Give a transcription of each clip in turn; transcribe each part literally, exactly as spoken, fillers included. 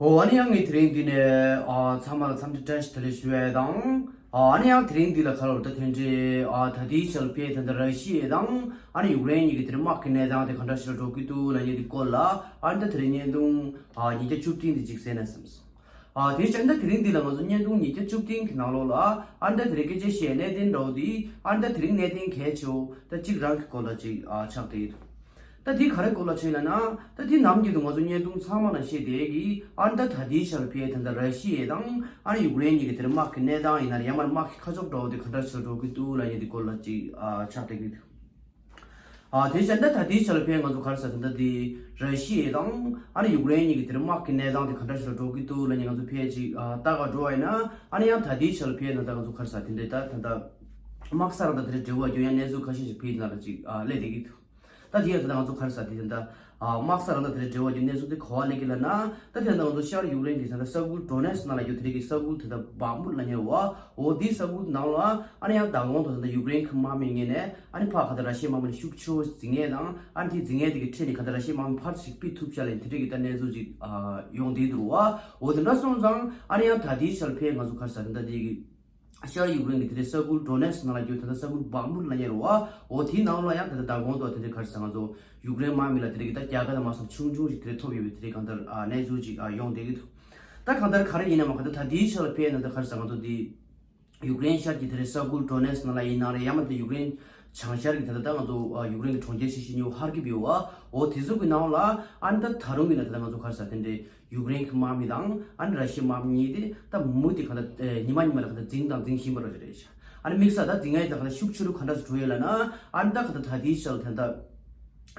ཨོ། ཨ་ནི་ཡང་ངས་དེ་རིང་འདི་ནས་ཨ་ཚང་མ་ལ་འཚམས་འདྲི་བཀྲ་ཤིས་བདེ་ལེགས་ཞུ་ཡས་དང་། ཨ་ནི་ཡང་དེ་རིང་འདི་ལ་ཁ་ལོར་ད་དེ་འདྲའི་ཨ་ད་ལྟའི་ཆར་ཕེ་ད་ལྟ་ར་ཤི་ཡ་དང་ཨ་ནི་ཡུཀ་རེན་གཉིས་ཀྱི་དེ་རིང་དམག་གི་གནས་སྟངས་དེ་ག་འདྲ་ཞིག་ལ་འགྲོ་གི་འདུག་ལབ་མཁན་དེ་སྐོར་ལ་ཨ་ནི་ད་དེ་རིང་བརྙན་ཐུང་ཨ་ཉིས་བརྒྱ་བཅུ་བདུན་དེ་ཅིག་གསན་ན་བསམས་སོང་། ཨ་དེ་བྱས་ད་དེ་རིང་འདི་ལ་ང་ཚོ་བརྙན་ཐུང་ཉིས་བརྒྱ་བཅུ་བདུན་གྱི་ནང་ལོགས་ལ་ཨ་ནི་ད་དེ་རིང་སྐད་ཆ་བཤད་གནད་དོན་འདྲ་བོ་དེ་ཨ་ནི་ད་དེ་རིང་གནད་དོན་གལ་ཆེ་བོ་ད་གཅིག་རང་གི་སྐོར་ལ་ཅིག་ཨ་ཆགས་བསྡད་ཡོད། ད་དེ་ག་རེ་སྐོར་ལ་བྱས་ལབ་ན། ད་དེ་ནམ་རྒྱུན་དུ་ང་ཚོ་བརྙན་ཐུང་ཚང་མ་ནང་བཤད་བསྡད་ཀྱི་ཨ་ནི་ད་ད་ལྟའི་ཆར་ཕེ་ད་ལྟ་ར་ཤི་ཡ་དང་ཨ་ནི་ཡུཀ་རེན་གཉིས་ཀྱི་དེར་དམག་གི་གནས་སྟངས་ཡིན་ན་ཡང་མར་དམག་གི་ཁ་ཕྱོགས་འདྲ་བོ་དེ་ག་འདྲ་ཞིག་འགྲོ་གི་འདུག་ལབ་མཁན་དེ་སྐོར་ལ་ཅིག་ཨ་ཆགས་བསྡད་ཀྱི་འདུག། ཨ་དེ་བྱས་ད་ད་ལྟའི་ཆར་ཕེ་ང་ཚོ་ག་རེ་ཟེར་ད་ལྟ་དེ་ར་ཤི་ཡ་དང་ཨ་ནི་ཡུཀ་རེན་གཉིས་ཀྱི་དེར་དམག་གི་གནས་སྟངས་དེ་ག་འདྲ་ཞིག་འགྲོ་གི་འདུག་ལབ་མཁན་ང་ཚོ་ཕེ་ཅིག་ཨ་ལྟ་ག་འགྲོ་བ་ཡིན་ན་ཨ་ནི་ཡང་ད་ལྟའི་ཆར་ཕེ་ན་ད་ང་ཚོ་ག་རེ་ཟེར་དེ་འདྲའི་ད་ད་ལྟ་དམག་ས་རང་ད་དེ་འདྲའི་འབྲེལ་བ་རྒྱུ་ཡང་གནས་ཚུལ་ཁ་ཤས་ཤིག་ཕེ་ཡིན་ན་ལ་ཅིག་ཨ་སླེབས་བསྡད་ཀྱི་འདུག། ད་དེ་ཡང་ད་ལྟ་ང་ཚོ་ག་རེ་ཟེར་དེ་ད་ལྟ་ཨ་དམག་ས་རང་ད་དེ་འདྲའི་འབྲེལ་བ་རྒྱུ་གནས་ཚུལ་དེ་ག་པར་སླེབས་ཀྱི་ལབ་ན། ད་དེ་ད་ལྟ་ང་ཚོ་ཤར་ཡུཀ་རེན་གྱི་ད་ལྟ་ས་ཁུལ་ཌོ་ནེ་སི་ནང་ལ་ཡོད་དེ་རིགས་ཀྱི་ས་ཁུལ་དེ་ད་བག་མུར་ལབ་མཁན་རེད་བ། འོ་དེའི་ས་ཁུལ་ནང་ལ་ཨ་ནི་ཡང་མདང་དགོང་དུ་ད་ལྟ་ཡུཀ་རེན་གྱི་དམག་མི་ངོས་ནས་ཨ་ནི་ཕར་ག་ད་ར་ཤི་ཡའི་དམག་མི་ནི་ཤུགས་ཆེ་བོ་འཛིང་མཁན་དང་ཨ་ནི་དེ་འཛིང་མཁན་དེ་གི་ཁྲོད་ནས་ག་ད་ར་ཤི་ཡའི་དམག་མི་ཕར་ཞིག་ཕུད་ཐུབ་ཤག་ལབ་མཁན་དེ་རིགས་ཀྱི་ད་གནས་ཚུལ་ཅིག་ཨ་ཡོང་བསྡད་འདུག་བ། འོ་དེ་འདྲ་སོང་ཙང་ཨ་ནི་ཡང་ད་ལྟའི་ཆར་ཕེ་ང་ཚོ་ག་རེ་ཟེར་ད་ལྟ་དེ་གི་ཤར་ཡུཀ་རེན་གྱི་དེ་འདྲའི་ས་ཁུལ་ཌོ་ནེ་སི་ནང་ལ་ཡོད་དེ་འདྲ་ས་ཁུལ་བག་མུར་ལབ་མཁན་རེད་བ། འོ་དེའི་ནང་ལ་ཡང་དེ་འདྲ་མདང་དགོང་དུ་དེ་འདྲའི་ག་རེ་ཟེར་ང་ཚོ་ཡུཀ་རེན་དམག་མི་ལ་དེ་འདྲའི་གི་ད་རྒྱལ་ཁ་དང་མ་སོང་ཆུང་ཆུང་ཞིག་དེ་འདྲའི་ཐོབ་ཡོད་པའི་དེ་འདྲའི་གང་ལྟར་ཨ་གནས་ཚུལ་ཅིག་ཨ་ཡོང་བསྡད་ཀྱི་འདུག། ད་གང་ལྟར་ག་རེ་ཡིན་ན་མ་ག་ད་ད་ལྟའི་ཆར་ལ་ཕེ་ན་ད་ག་རེ་ཟེར་ང་ཚོ་དེ་ཡུཀ་རེན་ཤར་གྱི་དེ་འདྲའི་ས་ཁུལ་ཌོ་ནེ་སི་ནང་ལ་ཡིན་ན་རེད། ཡང་མ་དེ་ཡུཀ་རེན་བྱང་ཤར་གྱི་དེ་འདྲ་ད་ང་ཚོ་ཨ་ཡུཀ་རེན་གྱི་གྲོང་ཁྱེར་ཆེ་ཤོས་གཉིས་པོ་ཧར་ཀིབ་ཡོད་བ། འོ་དེ་ཚོ་གི་ནང་ལ་ཨ་ནི་ད་ད་རུང་གི་ན་དེ་འདྲ་ང་ཚོ་ག་རེ་ཟེར་དེ་འདྲའི་ཡུཀ་རེན་གྱི་དམག་མི་དང་ཨ་ནི་ར་ཤི་ཡའི་དམག་མི་གཉིས་དེ་ད་མུ་མཐུད་གང་ལྟར་ཨེ་ཉི་མ་ཉི་མ་ལ་གང་ལྟར་འཛིང་དང་འཛིང་བཞིན་པ་རེད་རེད་ཤག། ཨ་ནི་དམིགས་བསལ་ད་འཛིང་ཡ་དེ་གང་ལྟར་ཤུགས་ཆེ་རུ་གང་འདྲ་ཞིག་འགྲོ་ཡོད་ལབ་ན། ཨ་ནི་ད་གང་ལྟར་ད་ལྟའི་ཆར་ལ་དེ་འདྲ་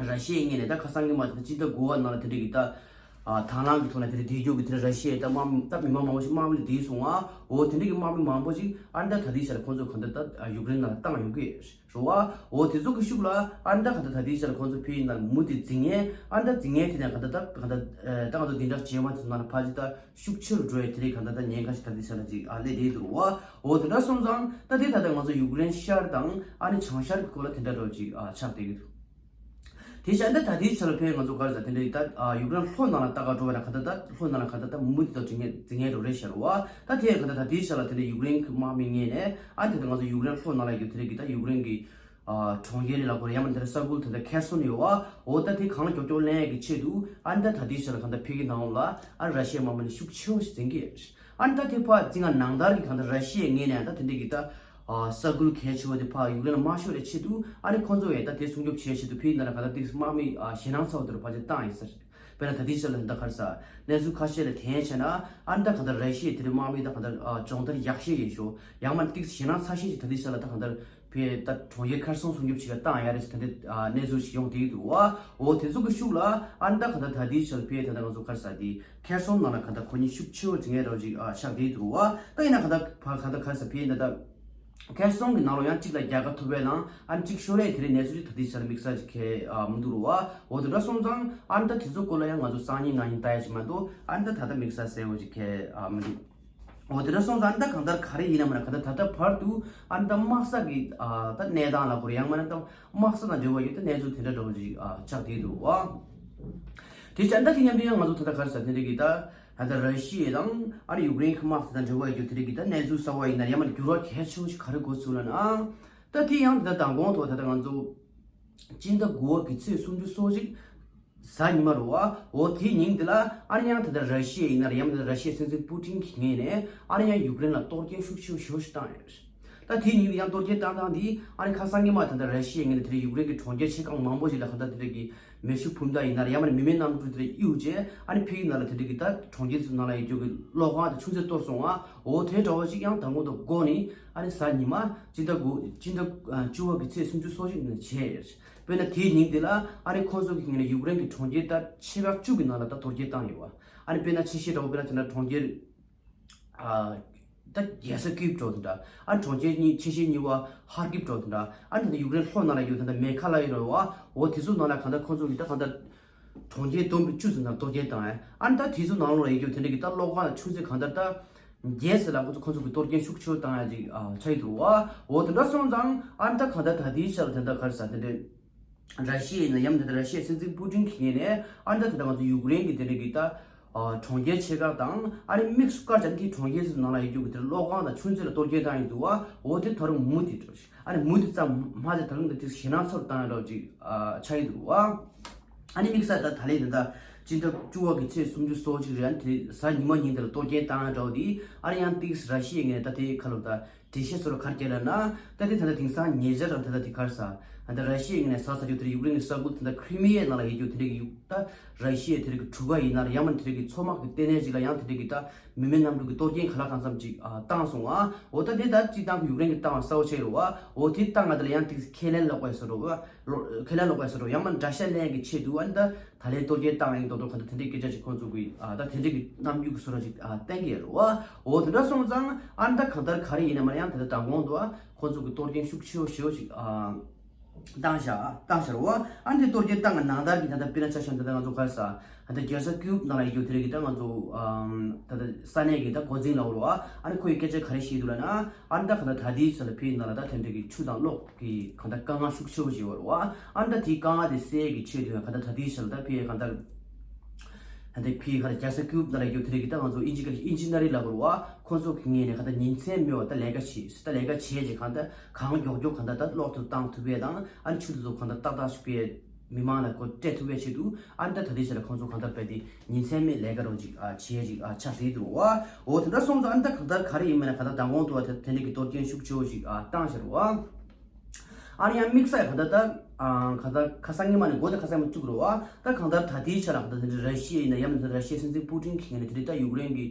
ར་ཤི་ཡའི་ངོས་ནས་ད་ཁ་སང་གི་མ་དེ་ད་སྤྱི་ཟླ་དགུ་པ་ནང་ལ་དེ་འདྲ་གི་ད་ཨ་དང་བླངས་ཀྱི་ཐོག་ནས་དེ་འདྲ་བསྡད་རྒྱུ་གི་དེ་འདྲ་ར་ཤི་ཡའི་ད་དམག་མི་ད་མི་མང་མང་པོ་ཞིག་དམག་མི་ལ་བསྡད་སོང་ང་། འོ་དེ་འདྲ་གི་དམག་མི་མང་པོ་ཞིག་ཨ་ནི་ད་ད་ལྟའི་ཆར་ལ་ཁོང་ཚོ་གང་ལྟར་ད་ཡུཀ་རེན་ནང་ལ་བཏང་ཡོང་གི་རེད། རེད་བ། འོ་དེ་ཚོ་གི་ཤུགས་ལ་ཨ་ནི་ད་ག་ད་ད་ལྟའི་ཆར་ཁོང་ཚོ་ཕེ་ཡིན་ན་མུ་མཐུད་འཛིང་ངེས། ཨ་ནི་ད་འཛིང་ངེས་དེ་ནས་ག་ད་ད་ག་ད་ཨེ་ད་ང་ཚོ་འདི་འདྲ་བྱེད་མ་ཚོ་ནང་ལ་ཕ་ཅི་ད་ཤུགས་ཆེ་རུ་འགྲོ་ཡས་དེ་རིགས་ག་ད་ད་ཉེན་ཁ་ཞིག་ད་ལྟའི་ཆར་ལ་ཅིག་ཨ་སླེབས་བསྡད་འདུག་བ། འོ་དེ་འདྲ་སོང་ཙང་ད་དེ་ད་ལྟ་ང་ཚོ་ཡུཀ་རེན་ཤར་དང་ཨ་ནི་བྱང་ཤར་གི་སྐོར་ལ་དེ་འདྲ་འདྲ་བོ་ཅིག་ཨ་ཆགས་བསྡད་ཀྱི་འདུག། དེ་བཞིན་ད་ད་ལྟའི་ཆར་ལ་ཕེ་ང་ཚོ་ག་རེ་ཟེར་དེ་འདྲ་ད་ཨ་ཡུཀ་རེན་ལྷོ་ནང་ལ་ལྟ་ག་འགྲོ་བ་ན་ག་ད་ད་ལྷོ་ནང་ལ་ག་ད་ད་མུ་མཐུད་ད་འཛིང་ངེས་འཛིང་ངེས་འགྲོ་རེད་ཤག་རེད་བ། ད་དེ་ག་ད་ད་ལྟའི་ཆར་ལ་དེ་འདྲ་ཡུཀ་རེན་གི་དམག་མི་ངོས་ནས་ཨ་དེ་ད་ང་ཚོ་ཡུཀ་རེན་ལྷོ་ནང་ལ་ཡོད་དེ་རིགས་གི་ད་ཡུཀ་རེན་གི་ཨ་གྲོང་ཁྱེར་རེད་ལབ་དགོས་རེད། ཡང་མིན་དེ་འདྲ་ས་ཁུལ་དེ་འདྲ་ཁེར་སོན་ཡོད་བ། འོ་ད་དེ་གང་མགྱོགས་མགྱོགས་ལེན་ཡས་ཀྱི་ཆེད་དུ་ཨ་ནི་ད་ད་ལྟའི་ཆར་ལ་གང་ལྟར་ཕེ་གི་ནང་ལ་ཨ་ར་ཤི་ཡའི་དམག་མི་ནི་ཤུགས་ཆེ་བོ་ཞིག་འཛིང་གི་ཡོད། ཨ་ནི་ད་དེ་ཕར་འཛིང་ང་ནང་ལྟར་གྱི་གང་ལྟར་ར་ཤི་ཡའི་ངོས་ནས་ད་དེ་འདྲ་གི་ད་ཨ་ས་ཁུལ་གལ་ཆེ་བ་དེ་ཕར་ཡུཀ་རེན་ལ་མ་ཤོར་བའི་ཆེད་དུ་ཨ་ནི་ཁོང་ཚོ་ཡང་ད་དེ་སྲུང་སྐྱོབ་བྱེད་ཆེད་དུ་ཕེ་གི་ནང་ལ་གང་ལྟར་དེ་དམག་མི་ཨ་ཞེད་སྣང་ཚ་བོ་དེ་རུ་ཕར་ཅིག་བཏང་ཡིན་ཟེར། དཔེར་ན་ད་ལྟའི་ཆར་ལ་ད་ག་རེ་ཟེར་གནས་ཚུལ་ཁ་ཤས་ལ་དྲན་བྱས་ན་ཨ་ནི་ད་གང་ལྟར་ར་ཤི་ཡའི་དེ་འདྲའི་དམག་མི་ད་གང་ལྟར་ཨ་སྦྱོང་བརྡར་ཡག་ཤོས་ཡིན་ཤོག། ཡང་མིན་ཏིག་ཞེད་སྣང་ཚ་ཤོས་ཅིག་ད་ལྟའི་ཆར་ལ་ད་གང་ལྟར་ཕེ་ད་གྲོང་ཁྱེར་ཁེར་སོན་སྲུང་སྐྱོབ་བྱེད་ག་བཏང་ཡ་རེད་ཟེར་ད་ལྟའི་ཨ་གནས་ཚུལ་ཞིག་ཡོང་བསྡད་འདུག་བ། འོ་དེ་ཚོ་གི་ཤུགས་ལ་ཨ་ནི་ད་གང་ལྟར་ད་ལྟའི་ཆར་ཕེ་ད་ལྟ་ང་ཚོ་ག་རེ་ཟེར་དེ་ཁེར་སོན་ནང་ལ་གང་ལྟར་ཁོ་གཉིས་ཤུགས་ཆེ་བོ་འཛིང་ཡ་འདྲ་བོ་ཅིག་ཨ་ཆགས་བསྡད་འདུག་བ། ད་ཡིན་ན་གང་ལྟར་ཕར་གང་ལྟར་ག་རེ་ཟེར་ཕེ་ད་ལྟ་ཁེར་སོན་གྱི་ནང་ལོགས་ཡང་གཅིག་ལ་རྒྱལ་ཁ་ཐོབ་པའི་ནང་ཨ་ནི་གཅིག་ཤོར་ཡས་དེ་རིགས་གནས་ཚུལ་ཅིག་ད་ལྟའི་ཆར་དམིགས་བསལ་ཅིག་གང་ཡང་མི་འདུག་རུ་བ། འོ་དེ་འདྲ་སོང་ཙང་ཨ་ནི་ད་དེ་ཚོ་སྐོར་ལ་ཡང་ང་ཚོ་སང་ཉིན་གནངས་ཉིན་ལྟ་ཡ་ཅིག་མ་གཏོགས་ཨ་ནི་ད་ད་ལྟ་དམིགས་བསལ་གསལ་བོ་ཅིག་གང་ཡང་མི་འདུག། འོ་དེ་འདྲ་སོང་ཙང་ཨ་ནི་ད་གང་ལྟར་ག་རེ་ཡིན་ན་མིན་ན་གང་ལྟར་ད་ལྟ་བར་དུ་ཨ་ནི་ད་དམག་ས་གི་ཨ་ད་གནས་སྟངས་ལ་གོ་རེ་ཡང་མིན་ན་ད་དམག་ས་དང་འབྲེལ་བ་ཡོད་ད་གནས་ཚུལ་དེ་འདྲ་འདྲ་བོ་ཅིག་ཨ་ཆགས་བསྡད་འདུག་རུ་བ། དེ་བྱས་ཨ་ནི་ད་དེ་མཉམ་དུ་ཡང་ང་ཚོ་ད་ལྟ་ག་རེ་ཟེར་དེ་འདྲ་གི་ད། ད་ལྟ་ར་ཤི་ཡ་དང་ཨ་རི་ཡུཀ་རེན་གྱི་དམག་དེ་དང་འབྲེལ་བ་ཡོད་རྒྱུ་དེ་རིགས་ཀྱི་ད་གནས་ཚུལ་གསར་བ་ཡིན་ན་ཡང་མིན་འགྱུར་བ་གལ་ཆེ་བོ་ཞིག་ག་རེ་དགོས་ཚུལ་ལབ་ན། ད་དེ་ཡང་ད་ལྟ་མདང་དགོང་ཐོག་ད་ལྟ་ང་ཚོ་སྤྱི་ཟླ་དགུ་པ་གི་ཚེས་སུམ་ཅུ་སོ་གཅིག་གཟའ་ཉི་མ་རུ་བ་འོ་དེའི་ཉིན་དེ་ལ་ཨ་རི་ཡང་ད་ལྟ་ར་ཤི་ཡ་ཡིན་ན་ཡང་མིན་ད་ལྟ་ར་ཤི་ཡའི་སྲིད་འཛིན་པུ་ཏིན་གྱི་ངོས་ནས་ཨ་རི་ཡང་ཡུཀ་རེན་ལ་གཏོར་སྐྱོན་ཤུགས་ཆེ་བོ་ཞེ་པོ་ཞིག་བཏང་ཡོད། ད་དེའི་ཉིན་དེ་ཡང་གཏོར་སྐྱོན་བཏང་སྟངས་དེ་ཨ་རི་ཁ་སང་ཉི་མ་ད་ལྟ་ར་ཤི་ཡའི་ངོས་ནས་དེ་རིང་ཡུཀ་རེན་གྱི་གྲོང་ཁྱེར་ཆེ་ཁག་མང་པོ་ཞིག་ལ་གང་ལྟར་དེ་འདྲ་གི་མེ་ཤུགས་འཕུར་མདའ་ཡིན་ན་རེད་ཡང་མིན་མི་མེད་གནམ་གྲུ་དེ་འདྲ་གཡུགས་རྗེས་ཨ་ནི་ཕ་གི་ནང་ལ་དེ་འདྲ་གི་ད་གྲོང་ཁྱེར་ཚོའི་ནང་ལ་ཡོད་རྒྱུ་གི་གློག་ཁང་དང་ཆུ་མཛོད་གཏོར་སོང་ང་། འོ་དེ་འདྲ་བོ་ཞིག་ཡང་མདང་དགོང་དང་འགོ་ནས་ཨ་ནི་གཟའ་ཉི་མ་སྤྱི་ཟླ་དགུ་སྤྱི་ཟླ་བཅུ་པ་གི་ཚེས་སུམ་ཅུ་སོ་གཅིག་ནས་བྱས་ཡོད། དཔེར་ན་དེའི་ཉིན་དེ་ལ་ཨ་ནི་ཁོང་ཚོ་གི་ངོས་ནས་ཡུཀ་རེན་གྱི་གྲོང་ཁྱེར་ད་ཆེ་ཁག་བཅུ་གི་ནང་ལ་ད་གཏོར་སྐྱོན་བཏང་ཡོད་པ། ཨ་ནི་དཔེར་ན་ཆེ་ཤོས་འདྲ་བོ་དཔེར་ན་དེ་འདྲ་གྲོང་ཁྱེར། ཨ། ད་རྒྱལ་ས་ཀིབ་འགྲོ་དེ་འདྲ། ཨ་གྲོང་ཁྱེར་གཉིས་ཆེ་ཤོས་གཉིས་པ་ཧར་ཀིབ་འགྲོ་དེ་འདྲ། ཨ་ད་ལྟ་ཡུཀ་རེན་ལྷོ་ནང་ལ་ཡོད་དེ་འདྲ་མེ་ཁ་ལ་ཡོད་རེད་བ། འོ་དེ་ཚོ་ནང་ལ་གང་ལྟར་ཁོང་ཚོ་གི་ད་གང་ལྟར་གྲོང་ཁྱེར་བསྡོམས་པས་བཅུ་ཙམ་ནང་གཏོར་སྐྱོན་བཏང་ཡ། ཨ་ད་དེ་ཚོ་ནང་ལོགས་ལ་ཡོད་རྒྱུ་དེ་འདྲ་གི་ད་གློག་ཁང་དང་ཆུ་མཛོད་གང་ལྟར་ད་རྒྱས་ཟེར་ལ་ཁོ་ཚོ་ཁོ་ཚོ་གི་གཏོར་སྐྱོན་ཤུགས་ཆེ་བོ་བཏང་ཡ་ཅིག་ཨ་ཆགས་ཀྱི་འདུག་བ། འོ་དེ་འདྲ་སོང་ཙང་ཨ་ད་གང་ལྟར་ད་ལྟའི་ཆར་དེ་འདྲ་ག་རེ་ཟེར་དེ་འདྲ། ར་ཤི་ཡ་ཡིན་ན་ཡང་མིན་ད་ལྟ་ར་ཤི་ཡའི་སྲིད་འཛིན་པུ་ཏིན་གྱི་ངོས་ནས་ཨ་ད་ད་ལྟ་ང་ཚོ་ཡུཀ་རེན་གྱི་དེ་འདྲ་གི་ད་ གྲོང་ཁྱེར་ཆེ་ཁག་དང་ཨ་ནི་དམིགས་སུ་བཀར་ཀྱང་དེའི་གྲོང་ཁྱེར་ཚོའི་ནང་ལ་ཡོད་རྒྱུ་གི་དེར་གློག་ཁང་དང་ཆུ་མཛོད་ལ་གཏོར་སྐྱོན་བཏང་ཡོད་འདུག་བ། འོ་དེ་ད་རུང་མུ་མཐུད་འགྲོ་ཞིག་ཨ་ནི་མུ་མཐུད་ཙམ་མ་ཟད་ད་རུང་ད་དེ་ཞེད་སྣང་ཚོར་བཏང་ཡ་འདྲ་བོ་ཅིག་ཨ་ཆགས་ཡོད་འདུག་བ། ཨ་ནི་དམིགས་བསལ་ད་ད་ལན་དེ་ད་སྤྱི་ཟླ་བཅུ་པ་གི་ཚེས་སུམ་ཅུ་སོ་གཅིག་རེད། ཨ་ནི་དེ་གཟའ་ཉི་མ་ཉིན་དེ་ལ་གཏོར་སྐྱོན་བཏང་ཡ་འདྲ་བོ་དེ་ཨ་ནི་ཡང་ཏིག་ར་ཤི་ཡའི་ངོས་ནས་ད་དེའི་ཁ་ལོ་ད། འགྲེལ་བཤད་སོགས་ལ་ག་རེ་བརྒྱབ་ལབ་ན། ད་དེ་ད་ལྟ་དེང་སང་ཉེ་ཆར་རང་ད་ལྟ་དེ་ག་རེ་ཟ། ད་ལྟ་ར་ཤི་ཡའི་ངོས་ནས་ཟ་ཟ་རྒྱུ་དེ་རིགས་ཡུཀ་རེན་གྱི་ས་ཁུལ་ད་ལྟ་ཁྲི་མི་ཡའི་ནང་ལ་ཡོད་རྒྱུ་དེ་འདྲ་གི་ཡུཀ་ད་ར་ཤི་ཡའི་དེ་རིགས་གྲུ་ཁ་ཡིན་ན་ར་ཡང་མིན་དེ་འདྲ་གི་མཚོ་དམག་གི་ལྟེ་གནས་ཅིག་ལ་ཡང་དེ་འདྲ་གི་ད་མི་མེད་གནམ་གྲུ་གི་གཏོར་སྐྱོན་ག་ལ་གང་འཚམ་ཅིག་བཏང་སོང་ཨ། འོ་ད་དེ་ད་སྤྱིར་བཏང་གི་ཡུཀ་རེན་གྱི་བཏང་བ་གསལ་པོ་ཆགས་ཡོད་རེད་བ། འོ་དེ་བཏང་ང་དེ་ལ་ཡང་ཏིག་ཁས་ལེན་ལོག་པ་ཡོད་ས་རེད་བ། ཁས་ལེན་ལོག་པ་ཡོད་ས་རེད་བ། ཡང་མིན་དགྲ་ཤ་ལེན་གྱི་ཆེད་དུ་ཨ་ནི་ད། ད་ལན་གཏོར་སྐྱོན་བཏང་ཡིན་མདོག་མདོག་ག་འདྲ་དེ་འདྲའི་སྐད་ཆ་ཞིག་ཁོང་ཚོ་གིས་ཨ་ད་དེ་འདྲའི་གི་རྣམ་འགྱུར་གྱི་བཟོ་འདྲ་ཞིག་ཨ་བསྟན་གྱི་ཡོད་རེད་བ། འོ་དེ་འདྲ་སོང་ཙང་ཨ་ནི་ད་གང་ལྟར་ག་རེ་ཡིན་ན་མ་ཡང་དེ་ལྟར་མདང་དགོང་དུ་ཨ་ཁོང་ཚོ་གིས་གཏོར་སྐྱོན་ཤུགས་ཆེ་བོ་ཞེ་བོ་ཞིག་ཨ་བཏང་བཞག་བཏང་བཞག་རེད་བ། ཨ་ནི་དེ་གཏོར་སྐྱོན་བཏང་གི་ནང་ལྟར་གྱི་ད་ལྟ་དཔེར་ན་ཆ་བཞག་ན་ད་ལྟ་ང་ཚོ་ག་རེ་ཟ་ཨ་ད་རྒྱལ་ས་ཀིའུབ་ནང་ལ་ཡོད་རྒྱུ་དེ་རིགས་ད་ང་ཚོ་ཨ་ད་ལྟ་ས་གནས་ཀྱི་ད་འགོ་འཛིན་ལ་འོ་རེད་བ། ཨ་ནི་ཁོ་ཡི་སྐད་ཆ་ག་རེ་བཤད་འདུག་ལབ་ན། ཨ་ནི་ད་གང་ལྟར་ད་ལྟའི་ཆ་ལ་ཕའི་ནང་ལ་ད་དེ་འདྲ་གི་ཆུ་དང་གློག་གི་གང་ལྟར་དཀའ་ངལ་ཤུགས་ཆེ་བོ་ཞིག་ཡོད་རེད་བ། ཨ་ནི་ད་དེའི་དཀའ་ངལ་དེ་སེལ་གྱི་ཆེད་དུ་ཡང་གང་ལྟར་ད་ལྟའི་ཆ་ལ་ད་ཕའི་གང་ལྟར་ད་ལྟའི་ཕའི་གང་ལྟར་རྒྱལ་ས་ཀིའུབ་ནང་ལ་ཡོད་དེ་རིགས་ཀྱི་ད་ང་ཚོ་ཨིན་ཇི་སྐད་ལ་ཨིན་ཇི་ནི་རིང་ལབ་དགོས་རེད་བ། ཁོང་ཚོ་གི་ངོས་ནས་གང་ལྟར་ཉིན་མཚན་མེད་པར་ད་ལས་ཀ་བྱས་ད་ལས་ཀ་བྱས་རྗེས་གང་ལྟར་གང་མགྱོགས་མགྱོགས་གང་ལྟར་ད་གློག་ཏུ་བཏང་ཐུབ་པའི་དང་ཨ་ནི་ཆུ་དེ་ཚོ་གང་ལྟར་ཏག་ཏག་ཞིག་པའི། མི་མང་ལ་སྒོ་སྤྲད་ཐུབ་པའི་ཆེད་དུ་ཨ་ནི་ད་ད་ལྟའི་ཆ་ལ་ཁོང་ཚོ་གང་ལྟར་རྦད་དེ་ཉིན་མཚན་མེད་ལས་ཀ་རོགས་ཅིག་ཨ་བྱེད་ཅིག་ཨ་ཆགས་བསྡད་འདུག་བ། འོ་དེ་འདྲ་སོང་ཙང་ཨ་ནི་ད་གང་ལྟར་ག་རེ་ཡིན་མིན་ན་གང་ལྟར་མདང་དགོང་དུ་བ་དེ་དེ་འདྲ་གི་གཏོར་སྐྱོན་ཤུགས་ཆེ་བོ་ཞིག་ཨ་བཏང་བཞག་རེད་བ། ཨ་ནི་ཡང་དམིགས་བསལ་གང་ལྟར་ད་ཨ་གང་ལྟར་ཁ་སང་ཉི་མ་ནས་འགོ་དེ་ཁ་སང་མ་བཙུགས་རེད་བ། ད་གང་ལྟར་ད་ལྟའི་ཆ་ལ་གང་ལྟར་དེ་འདྲ་ར་ཤི་ཡ་ཡིན་ན་ཡང་མིན་ད་ར་ཤི་ཡའི་སྲིད་འཛིན་པུ་ཏིན་གྱི་ངོས་ནས་དེ་འདྲ་ད་ཡུཀ་རེན་གྱི་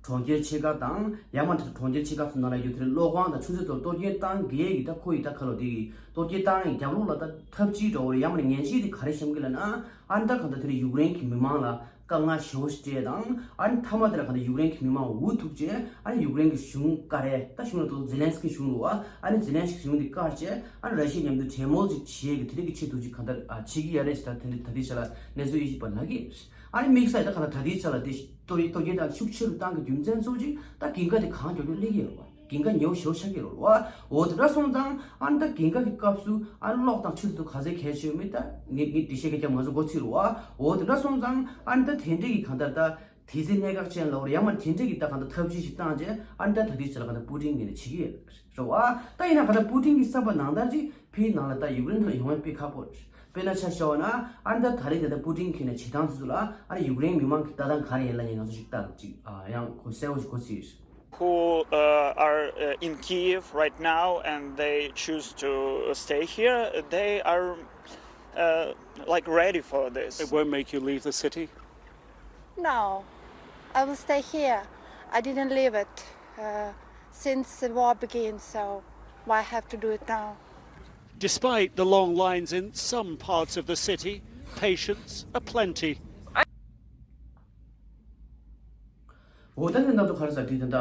གྲོང་ཁྱེར་ཆེ་ཁག་དང་ཡང་མིན་ད་གྲོང་ཁྱེར་ཆེ་ཁག་ཚོ་ནང་ལ་ཡོད་དེ་འདྲ་གློག་ཁང་དང་ཆུ་མཛོད་ཚོར་གཏོར་སྐྱོན་བཏང་གི་ཡི་ད་ཁོ་ཡི་ད་ཁ་ལོ་དེ་གི་གཏོར་སྐྱོན་བཏང་ཡི་རྒྱབ་ལོགས་ལ་ད་ཐབས་ཇུས་འདྲ་བོ་རེད། ཡང་མིན་ན་ངན་ཇུས་དེ་ག་རེ་བཤམས་ཀྱི་ལབ་ན། ཨ་ནི་ད་གང་ལྟར་དེ་རིང་ཡུཀ་རེན་གྱི་མི་མང་ལ་དཀའ་ངལ་ཞེ་པོ་ཞིག་སྤྲད་དང་ཨ་ནི་མཐའ་མ་དེ་ལ་གང་ལྟར་ཡུཀ་རེན་གྱི་མི་མང་འུ་ཐུག་རྗེས་ཨ་ནི་ཡུཀ་རེན་གྱི་གཞུང་བཀའ་རེད་ད་གཞུང་ལ་ཏོག་ཙེ་ལན་སི་ཀི་གཞུང་རུ་ཨ་ཨ་ནི་ཛེ་ལན་སི་ཀི་གཞུང་དེ་བཀའ་རྗེས་ཨ་ནི་ར་ཤི་ཡ་མཉམ་དུ་གྲོས་མོལ་ཅིག་བྱེད་ཀྱི་དེ་རིང་གི་ཆེད་དུ་ཅིག་གང་ལྟར་ཨ་བྱེད་ཀྱི་ཡ་རེད་ཟེར་ད་དེ་འདྲ་ད་ལྟའི་ཆ་ལ་གནས་ཚུལ་དབྱེ་ཞིབ་པ་ལབ་ཀྱི་ཡོད་རེད། ཨ་ནི་དམིགས་བསལ་ད་གང་ལྟར་ད་ལྟའི་ཆ་ལ་དེ་གཏོར་གཏོར་སྐྱོན་དང་ཤུགས་ཆེ་རུ་བཏང་གི་རྒྱུ་མཚན་གཙོ་བོ་ཅིག་ད་འགན་ཁག་དེ་གང་མགྱོགས་མགྱོགས་སླེབས་ཀྱི་ཡོད་རེད་བ། འགན་ཁག་ཉེ་བོ་ཞེ་པོ་ཆགས་ཀྱི་རེད་བ། འོ་དེ་འདྲ་སོང་ཙང་ཨ་ནི་ད་འགན་ཁག་གི་སྐབས་སུ་ཨ་ནི་གློག་དང་ཆུ་དེ་ཚོ་ག་ཚད་གལ་ཆེ་ཡོད་མེད་ད་ངས་ངས་འགྲེལ་བཤད་ག་རྒྱབ་ང་ཚོ་མགོ་ཚོད་རེད་བ། འོ་དེ་འདྲ་སོང་ཙང་ཨ་ནི་ད་དེ་འདྲ་གི་གང་ལྟར་ད་དེ་ཚེ་གནད་འགག་ཅན་ལབ་རེད། ཡང་མ་དེ་འདྲ་གི་ད་གང་ལྟར་ཐབས་ཇུས་ཤིག་བཏང་རྗེས་ཨ་ནི་ད་ད་ལྟའི་ཆ་ལ་གང་ལྟར་པུ་ཏིན་ངོས་ནས་བྱེད་ཀྱི་ཡོད་རེད་བ། ད་ཡིན་ན་གང་ལྟར་པུ་ཏིན་གྱི་བསམ་པ་ནང་ལྟར་ཅིག་ཕའི་ནང་ལ་ད་ཡུཀ་རེན་ནང་ལ་ཡོང་བའི་དཔེ་ཁག་པོ་རེད། དཔེར་ན་ཆ་བཞག་པ་ན་ཨ་ནི་ད་ད་རེས་དེ་ད་པུ་ཏིན་གྱི་ནས་བྱེད་སྟངས་དེ་ཚོ་ལ་ཨ་ནི་ཡུཀ་རེན་མི་མང་གི་ལྟ་སྟངས་ག་རེ་ཡིན་ལབ་ཡིན་ང་ཚོ་ཞིག་ལྟ་ཅིག་ཨ་ཡང་ཁོ་གསལ་པོ་ཞིག་གོ་ཚིག who uh, are uh, in Kiev right now and they choose to stay here, they are uh, like ready for this. It won't make you leave the city? No, I will stay here. I didn't leave it uh, since the war began, so why have to do it now? Despite the long lines in some parts of the city, patients are plenty. འོ་ད་དེ་ད་དུ་ག་རེ་ཟེར་དེ་ད་ད་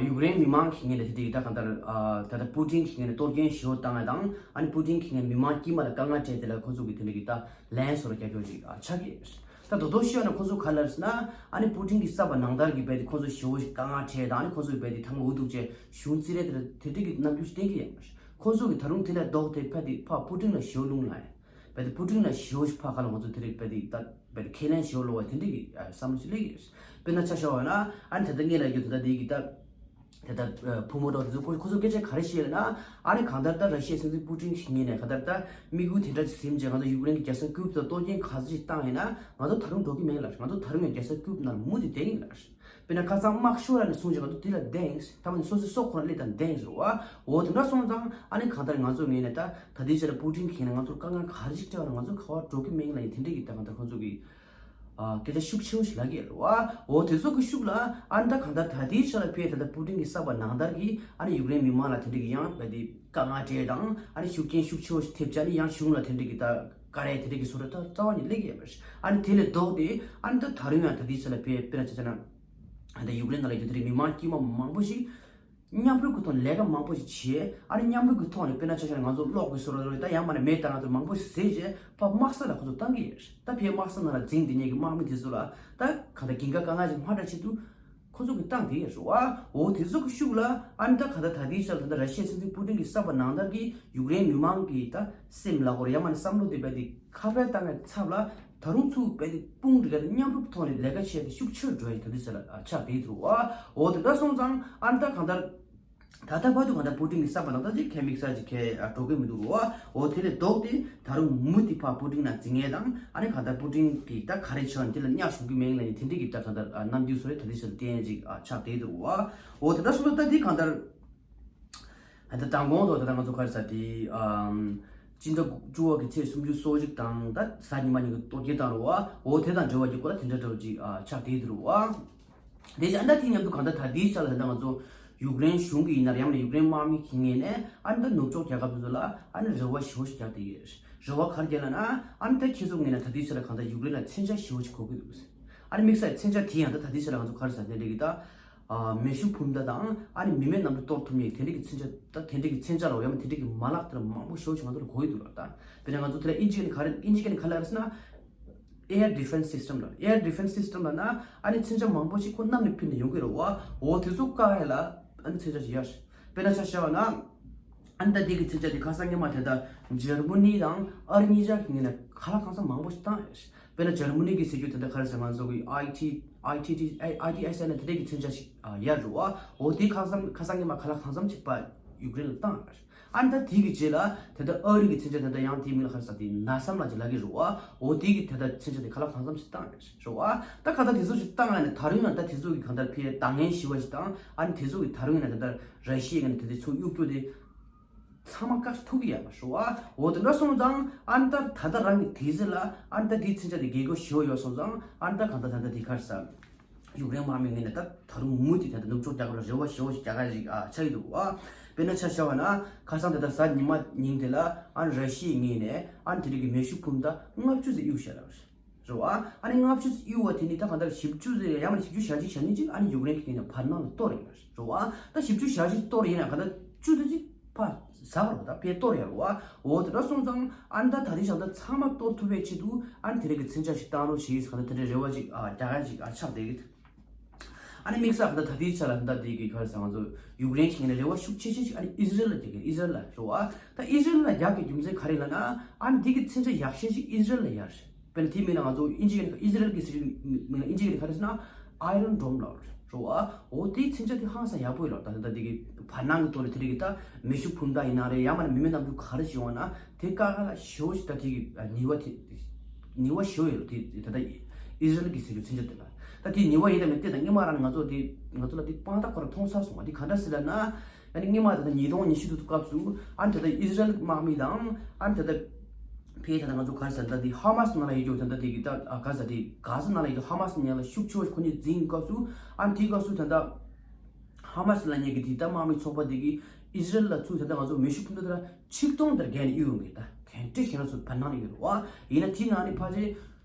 ཡུཀ་རེན་མི་མང་གི་ངོས་ནས་དེ་དེ་ད་གང་ལྟར་ད་ད་པུ་ཏིན་གྱི་ངོས་ནས་གཏོར་སྐྱོན་ཞེ་པོ་བཏང་ཡ་དང་ཨ་ནི་པུ་ཏིན་གྱི་ངོས་ནས་མི་མང་དཀྱུས་མ་ལ་དཀའ་ངལ་སྤྲད་དེ་ལ་ཁོ་ཚོ་གི་དེ་འདྲ་གི་ད་ལན་སོགས་ལ་རྒྱབ་སྐྱོར་ཅིག་ཆགས་ཀྱི་ཡོད། ད་དོ་དོ་ཤོད་ན་ཁོ་ཚོ་ག་ལབ་ཟེར་ན་ཨ་ནི་པུ་ཏིན་གྱི་བསམ་པ་ནང་ལྟར་གྱི་རྦད་དེ་ཁོ་ཚོ་ཞེ་པོ་ཞིག་དཀའ་ངལ་འཕྲད་དང་ཨ་ནི་ཁོ་ཚོ་གི་རྦད་དེ་ཐང་འུ་ཐུག་བྱས་གཞུང་རྩིས་རེད་དེ་དེ་འདྲ་གི་རྣམ་འགྱུར་ཞིག་བསྟན་གྱི་ཡོད་མ་རེད། ཁོ་ཚོ་གི་ད་རུང་དེ་ལས་ལྡོག་སྟེ་ཕ་དེ་ཕ་པུ་ཏིན་ལ་ཞེ་པོ་རླུང་ལངས་ཡ། རྦད་དེ་པུ་ཏིན་ལ་ཞེ་པོ་ཞིག་ཕ་ག་ལ་ང་ཚོ་དེ་རིགས་རྦད་དེ་ད་རྦད་དེ་ཁས་ལེན་ཞེ་པོ་ལོག་པ་དེ་འདྲ་གི་བསམ་བློ་ཞིག་སླེབས་ཀྱི་ཡོད། དཔེར་ན་ཆ་བཞག་པ་ན་ཨ་ནི་ད་ལྟ་ངས་ལབ་རྒྱུ་ད་ལྟ་དེ་གི་ད། དེ་ལྟར་བུ་མོ་འདྲ་དེ་ཚོ་ཁོ་ཁོ་ཚོ་སྐད་ཆ་ག་རེ་བཤད་ལབ་ན། ཨ་ནི་གང་ལྟར་ད་ར་ཤི་ཡའི་སྲིད་འཛིན་པུ་ཏིན་ཞིག་ཉིད་ནས་གང་ལྟར་ད་དམིགས་ཡུལ་དེ་འདྲ་ཞིག་ཟིན་རྗེས་ང་ཚོ་ཡུཀ་རེན་གྱི་རྒྱལ་ས་ཀིབ་ཏུ་གཏོར་སྐྱོན་ག་ཚོད་ཅིག་བཏང་ཡིན་ན་ང་ཚོ་ད་རུང་འགྲོ་གི་མེད་ལ། ང་ཚོ་ད་རུང་ཡང་རྒྱལ་ས་ཀིབ་ནང་མུ་མཐུད་བསྡད་ཡིན་ལ། དཔེར་ན་ཁ་སང་དམག་ཤོར་ཡ་ནས་བཟུང་རྗེས་ང་ཚོ་དེ་ལ་བསྡད་ཡིན། ད་མ་ནི་སོ་སོའི་སྲོག་ཁོ་རང་སླེབས་དང་བསྡད་ཡིན་ཟེར་བ། འོ་དེ་འདྲ་སོང་ཙང་ཨ་ནི་གང་ལྟར་ང་ཚོ་ངོས་ནས་ད་ད་ལྟའི་ཆ་ལ་པུ་ཏིན་གྱིས་ན་ང་ཚོར་དཀའ་ངལ་ག་རེ་ཅིག་སྤྲད་པ་ན་ང་ཚོ་ག་པར་འགྲོ་གི་མེད་ལ་ཡིན། དེ་འདྲ་གི་ད་གང་ལྟར་ཁོ་ཚོ་གི་ཨ་སྐད་ཆ་ཤུགས་ཆེ་བོ་ཞིག་ལབ་ཀྱི་ཡོད་རེད་བ། འོ་དེ་ཚོ་གི་ཤུགས་ལ་ཨ་ནི་ད་གང་ལྟར་ད་ལྟའི་ཆ་ལ་ཕེ་ད་ལྟ་པུ་ཏིན་གྱི་བསམ་པ་ནང་ལྟར་གྱི་ཨ་ནི་ཡུཀ་རེན་མི་མང་ལ་དེ་འདྲ་གི་ཡང་བ་དེ་དཀའ་ངལ་འཕྲད་དང་ཨ་ནི་ཤུགས་རྐྱེན་ཤུགས་ཆེ་བོ་ཞིག་ཐེབས་ཆ་ནི་ཡང་གཞུང་ལ་དེ་འདྲ་གི་ད་བཀའ་རེ་དེ་འདྲ་གི་བཟོ་འདྲ་ད་རྩ་བ་ནས་སླེབས་ཀྱི་ཡོད་པ་རེད། ཨ་ནི་དེ་ལས་ལྡོག་སྟེ་ཨ་ནི་ད་ད་རུང་ཡང་ད་ལྟའི་ཆ་ལ་ཕེ་དཔེར་ན་ཆ་བཞག་ན་ཨ་ནི་ད་ཡུཀ་རེན་ནང་ལ་ཡོད་དེ་འདྲ་མི་མང་དཀྱུས་མ་མང་པོ་ཞིག་མཉམ་རུབ་ཀྱི་ཐོག་ནས་ལས་ཀ་མང་པོ་ཞིག་བྱས། ཨ་ནི་མཉམ་རུབ་ཀྱི་ཐོག་ནས་དཔེར་ན་ཆ་བཞག་ན་ང་ཚོ་གློག་གི་བཟོ་འདྲ་རེད། ད་ཡང་མིན་ན་མེ་བཏང་ང་ཚོ་མང་པོ་ཞིག་བཟོས་རྗེས་ཕར་དམག་ས་ལ་ཁོ་ཚོ་བཏང་གི་ཡོད་རེད། ད་ཕའི་དམག་ས་ནང་ལ་འཛིང་བསྡད་མཁན་གྱི་དམག་མི་དེ་ཚོ་ལ་ད་གང་ལྟར་འགན་ཁག་དཀའ་ངལ་ཅིག་མ་འཕྲད་ཆེད་དུ་ཁོ་ཚོ་གིས་བཏང་བསྡད་ཡོད་རེད་བ། འོ་དེ་ཚོ་གི་ཤུགས་ལ་ཨ་ནི་ད་གང་ལྟར་ད་ལྟའི་ཆར་ད་ལྟ་ར་ཤི་ཡའི་སྲིད་འཛིན་པུ་ཏིན་གྱི་བསམ་པ་ནང་ལྟར་གྱི་ཡུཀ་རེན་མི་མང་གི་ད་སེམས་ལ་གོ་རེད། ཡང་མིན་ན་བསམ་བློ་དེ་རྦད་དེ་ཁ་ཕྱེ་བཏང་བའི་ཚབ་ལ། ད་ ད་རུང་ཚུར་དཔེ་དེ་དཔུང་སྒྲིག་ག་མཉམ་རུབ་ཐོག་ནས་ལས་ཀ་བྱས་ཏེ་ཤུགས་ཆེར་འགྲོ་ཡ་ད་དུས་ཚོད་ལ་ཨ་ཆགས་བསྡད་འདུག་བ། འོ་དེ་འདྲ་སོང་ཙང་ཨ་ནི་ད་གང་ལྟར་ད་ལྟ་བར་དུ་གང་ལྟར་པུ་ཏིན་གྱི་བསམ་པ་ནང་ད་ཅིག་ཁས་དམིགས་བསལ་ཅིག་ཁས་ཨ་འགྲོ་གི་མི་འདུག་བ། འོ་དེ་ལས་ལྡོག་སྟེ་ད་རུང་མུ་མཐུད་ཕར་པུ་ཏིན་ལ་འཛིང་ཡས་དང་ཨ་ནི་གང་ལྟར་པུ་ཏིན་གྱིས་ད་ག་རེ་བྱས་ནས་དེ་ལ་གཉའ་ཞུགས་ཀྱི་མིན་ལབ་ནས་དེ་འདྲ་གི་ད་གང་ལྟར་ཨ་རྣམ་འགྱུར་སོགས་རེ་ད་དུས་ཚོད་ལ་བསྟན་ཡས་ཅིག་ཨ་ཆགས་བསྡད་འདུག་བ། འོ་དེ་འདྲ་སོང་ཙང་ད་འདི་གང་ལྟར། ད་ལྟ་མདང་དགོང་དུ་ད་ལྟ་ང་ཚོ་ག་རེ་ཟེར་དེ། ཨམ། སྤྱི་ཟླ་བཅུ་པ་གི་ཚེས་སུམ་ཅུ་སོ་གཅིག་དང་ད་གཟའ་ཉི་མ་གཉིས་ཀྱི་གཏོར་སྐྱོན་བཏང་རུ་བ། འོ་དེ་དང་འབྲེལ་བ་གྱི་སྐོར་ལ་དེ་འདྲ་འདྲ་བོ་ཅིག་ཨ་ཆགས་བསྡད་འདུག་རུ་བ། དེ་བཞིན་ཨ་ད་དེ་མཉམ་དུ་གང་ལྟར་ད་ལྟའི་ཆ་ལ་ད་ལྟ་ང་ཚོ་ཡུཀ་རེན་གཞུང་གི་ཡིན་ན་རེད་ཡང་ན་ཡུཀ་རེན་དམག་མི་གི་ངོས་ནས་ཨ་ནི་ད་ནུབ་ཕྱོགས་རྒྱལ་ཁབ་དེ་ཚོ་ལ་ཨ་ནི་རེ་བ་ཞེ་པོ་ཞིག་རྒྱག་བསྡད་ཡོད། རེ་བ་ག་རེ་རྒྱག་ལབ་ན་ཨ་ནི་ད་ཁྱེད་ཚོ་ངོས་ནས་ད་ལྟའི་ཆ་ལ་གང་ལྟར་ཡུཀ་རེན་ལ་མཚོན་ཆ་ཞེ་པོ་ཞིག་དགོས་ཀྱི་འདུག་ཨ་ནི་དམིགས་བསལ་མཚོན་ཆ་དེ་ཡང་ད་ད་ལྟའི་ཆ་ལ་ང་ཚོ་ག་རེ་ཟེར་དེ་འདྲ་གི་ད། ཨ། མེ་ཤུགས་འཕུར་མདའ་དང་ཨ་ནི་མི་མེད་གནམ་གྲུ་གཏོར་ཐུབ་མཁན་དེ་འདྲ་གི་མཚོན་ཆ་ད་དེ་འདྲ་གི་མཚོན་ཆ་ལ་ཡང་དེ་འདྲ་གི་མ་ལག་དེ་ལ་མང་པོ་ཞེ་པོ་ཞིག་ང་ཚོ་ལ་དགོས་ཀྱི་འདུག་ལ། ད་དཔེར་ན་ང་ཚོ་དེ་ལ་ཨིན་ཇི་སྐད་ནས་ག་རེ་ཨིན་ཇི་སྐད་ནས་ག་རེ་ལབ་ཟེར་ན་air defense system ལ། air defense system ལབ་ན་ཨ་ནི་མཚོན་ཆ་མང་པོ་ཞིག་ཁོ་གནམ་ནས་ཕུལ་ནས་ཡོང་གི་རེད་བ། འོ་དེ་ཚོ་བཀག་ཡ་ལ་ཨ་ནི་མཚོན་ཆ་ཞིག་ཡོད་རེད། དཔེར་ན་ཆ་བཞག་པ་ན། ཨ་ནི་ད་འདི་གི་མཚོན་ཆ་འདི་ཁ་སང་སྔོན་མ་དེ་ད་འཇར་མ་ནི་དང་ཨ་རི་གཉིས་ཆ་གི་ངོས་ནས་ཁ་ལག་གང་ས་མང་པོ་ཞིག་བཏང་ཡོད་རེད། དཔེར་ན་འཇར་མ་ནི་གི་ཟེར་རྒྱུ་དེ་འདྲ་ག་རེ་ཟེར་ང་ཚོ་གི་ཨའི་ཊི་ཨའི་ཊི་ཊི་ཨའི་ཨའི་ཊི་ཨེས་ཨེ་ན་དེ་འདྲ་གི་མཚོན་ཆ་ཞིག་ཨ་ཡར་རུ་བ། འོ་དེ་ཁ་སང་ཁ་སང་སྔོན་མ་ཁ་ལག་གང་འཚམ་ཅིག་པ་ཡུཀ་རེན་ལ་བཏང་ཡོད་རེད། ཨ་ནི་ད་དེ་གི་རྗེས་ལ་དེ་འདྲ་ཨ་རི་གི་མཚོན་ཆ་དེ་འདྲ་ཡང་དེའི་མིང་ལ་ག་རེ་ཟེར་དེ་ན་སམ་ལ་ཅིག་ལབ་ཀྱི་རེད་བ། འོ་དེ་གི་དེ་འདྲ་མཚོན་ཆ་དེ་ཁ་ལག་གང་འཚམ་ཞིག་བཏང་ཡོད་རེད་བ། ད་ཁ་ད་དེ་ཚོ་ཞིག་བཏང་ཡོད་ནས་ད་རུང་ཡང་ད་དེ་ཚོ་གི་གང་ལྟར་ཕའི་ད་ངན་ཞི་བ་ཞིག་དང་ཨ་ནི་དེ་ཚོ་གི་ད་རུང་ཡང་ན་དེ་འདྲ་ར་ཤི་ཡ་གི་ནས་དེ་འདྲ་ཚུར་གཡུག་རྒྱུ་དེ། ཚང་མ་བཀག་ཐུབ་ཀྱི་ཡོད་མ་རེད་བ། འོ་དེ་འདྲ་སོང་ཙང་ཨ་ནི་ད་ད་ལྟ་རང་གི་དུས་ཚོད་ལ་ཨ་ནི་ད་དེའི་མཚོན་ཆ་དེ་རྒྱལ་སྒོ་ཞེ་པོ་ཡོད་སོང་ཙང་ཨ་ནི་ད་གང་ལྟར་ད་ལྟ་དེ་ག་རེ་ཟེར། ཡུཀ་རེན་དམག་མི་ངོས་ནས་ད་ད་རུང་མུ་མཐུད་དེ་ད་ནུབ་ཕྱོགས་རྒྱལ་ཁབ་ལ་རེ་བ་ཞེ་པོ་ཞིག་རྒྱག་ག་ཞིག་ཨ་ཆགས་ཀྱི་འདུག་བ། དཔེར་ན་ཆ་བཞག་པ་ན་ཁ་སང་དེ་ད་གཟའ་ཉི་མ་ཉིན་དེ་ལ་ཨ་ནི་ར་ཤི་ཡའི་ངོས་ནས་ཨ་ནི་དེ་རིང་གི་མེ་ཤུགས་འཕུར་མདའ་ལྔ་བཅུ་ཙམ་གཡུགས་བཞག་ལབ་རེད། རེད་བ། ཨ་ནི་ལྔ་བཅུ་གཡུག་པ་དེ་ནི་ད་གང་ལྟར་བཞི་བཅུ་ཡང་མིན་བཞི་བཅུ་ཞེ་གཅིག་ཞེ་གཉིས་ཅིག་ཨ་ནི་ཡུཀ་རེན་གྱི་ངོས་ནས་བར་སྣང་ལ་གཏོར་ཡིན་པ་རེད་བ། ད་བཞི་བཅུ་ཞེ་གཅིག་གཏོར་ཡིན་ན་གང་ལྟར་བཅུ་ཙམ་ཅིག་ཕར་ཟ་བར་བ་ད་ཕར་གཏོར་ཡ་རེད་བ། འོ་དེ་འདྲ་སོང་ཙང་ཨ་ནི་ད་ད་རེས་ཞག་ད་ཚང་མ་གཏོར་ཐུབ་པའི་ཆེད་དུ་ཨ་ནི་དེ་རིང་གི་མཚོན་ཆ་ཞིག་བཏང་རོགས་བྱེད་ཟེར་གང་ལྟར་དེ་འདྲའི་རེ་བ་ཅིག་ཨ་རྒྱག་ཡ་ཅིག་ཨ་ཆགས་བསྡད་ཀྱི་འདུག་ཨ་ནི་དམིགས་བསལ་ད་ལྟ་དེའི་ཆ་ལ་ད་ལྟ་དེ་གི་ག་རེ་ཟེར་ང་ཚོ་ཡུཀ་རེན་གྱི་ངོས་ནས་རེ་བ་ཤུགས་ཆེ་ཤོས་ཤིག་ཨ་ནི་ཨི་ཟི་རེལ་ལ་རྒྱག་གི་ཨི་ཟི་རེལ་ལ་རེད་བ། ད་ཨི་ཟི་རེལ་ལ་རྒྱག་གི་རྒྱུ་མཚན་ག་རེ་ལབ་ན་ཨ་ནི་དེ་གི་མཚོན་ཆ་ཡག་ཤོས་ཤིག་ཨི་ཟི་རེལ་ལ་ཡོད་རེད། དཔེར་ན་དེའི་མིང་ལ་ང་ཚོ་ཨིན་ཇི་སྐད་ནས་ཨི་ཟི་རེལ་གྱི་ཟེར་གྱི་མིང་ལ་ཨིན་ཇི་སྐད་ནས་ག་རེ་ཟེར་ན་Iron Dome ལབ་རེད་བ། འོ་དེའི་མཚོན་ཆ་དེ་ཧང་སང་ཡག་པོ་ཡོད་ལབ། ད་ད་ལྟ་དེ་གི་བར་སྣང་གི་ཐོག་ནས་དེ་རིང་གི་ད་མེ་ཤུགས་འཕུར་མདའ་ཡིན་ན་རེད་ཡང་མིན་ན་མི་མེད་གནམ་གྲུ་ག་རེ་ཞིག་ཡོང་ན་དེ་ཀ་ཁ་ལ་ཞེ་པོ་ཞིག་ད་དེ་གི་ནུས་པ་དེ་ནུས་པ་ཞེ་པོ་ཡོད་ལབ། དེ་ད་ལྟ་ཨི་ཟི་རེལ་གྱི་ཟེར་གྱི་མཚོན་ཆ་དེ་ལ་ད་དེ་ནུས་པ་ཡིན་དང་མིན་དེ་ད་སྔོན་མ་རང་ང་ཚོ་དེ་ང་ཚོ་ལ་དེ་དཔང་རྟགས་ཁོ་རང་མཐོང་ཚར་སོང་བ། དེ་ག་འདྲ་ཟེར་ལབ་ན། ཨ་ནི་སྔོན་མ་ད་ལྟ་ཉིས་སྟོང་ཉི་ཤུ་དུས་སྐབས་སུ་ཨ་ནི་ད་ལྟ་ཨི་ཟི་རེལ་དམག་མི་དང་ཨ་ནི་ད་ལྟ་ཕའི་ད་ལྟ་ང་ཚོ་ག་རེ་ཟེར་ད་ལྟ་དེ་ཧ་མ་སི་ནང་ལ་ཡོད་རྒྱུ་ད་ལྟ་དེ་གི་ད་ཨ་ག་རེ་ཟེར་དེ་གྷ་ཟ་ནང་ལ་ཡོད་རྒྱུ་ཧ་མ་སི་ནང་ལ་ཤུགས་ཆེ་བ་ཁོ་གཉིས་འཛིང་སྐབས་སུ་ཨ་ནི་དེའི་སྐབས་སུ་ད་ལྟ་ཧ་མ་སི་ལབ་མཁན་གྱི་དེ་ད་དམག་མི་ཚོགས་པ་དེ་གིས་ཨི་ཟི་རེལ་ལ་ཚུར་ད་ལྟ་ང་ཚོ་མེ་ཤུགས་འཕུར་མདའ་དེ་ལ་ཆིག་སྟོང་དེར་བརྒལ་ནས་གཡུག་ཡོང་གི་ད་དེ་འདྲ་ཞིག་ང་ཚོ་བར་སྣང་ལ་ཡོད་རེད་བ། ཡིན་ན་དེའི་ནང་ནས་ཕལ་ཆེར།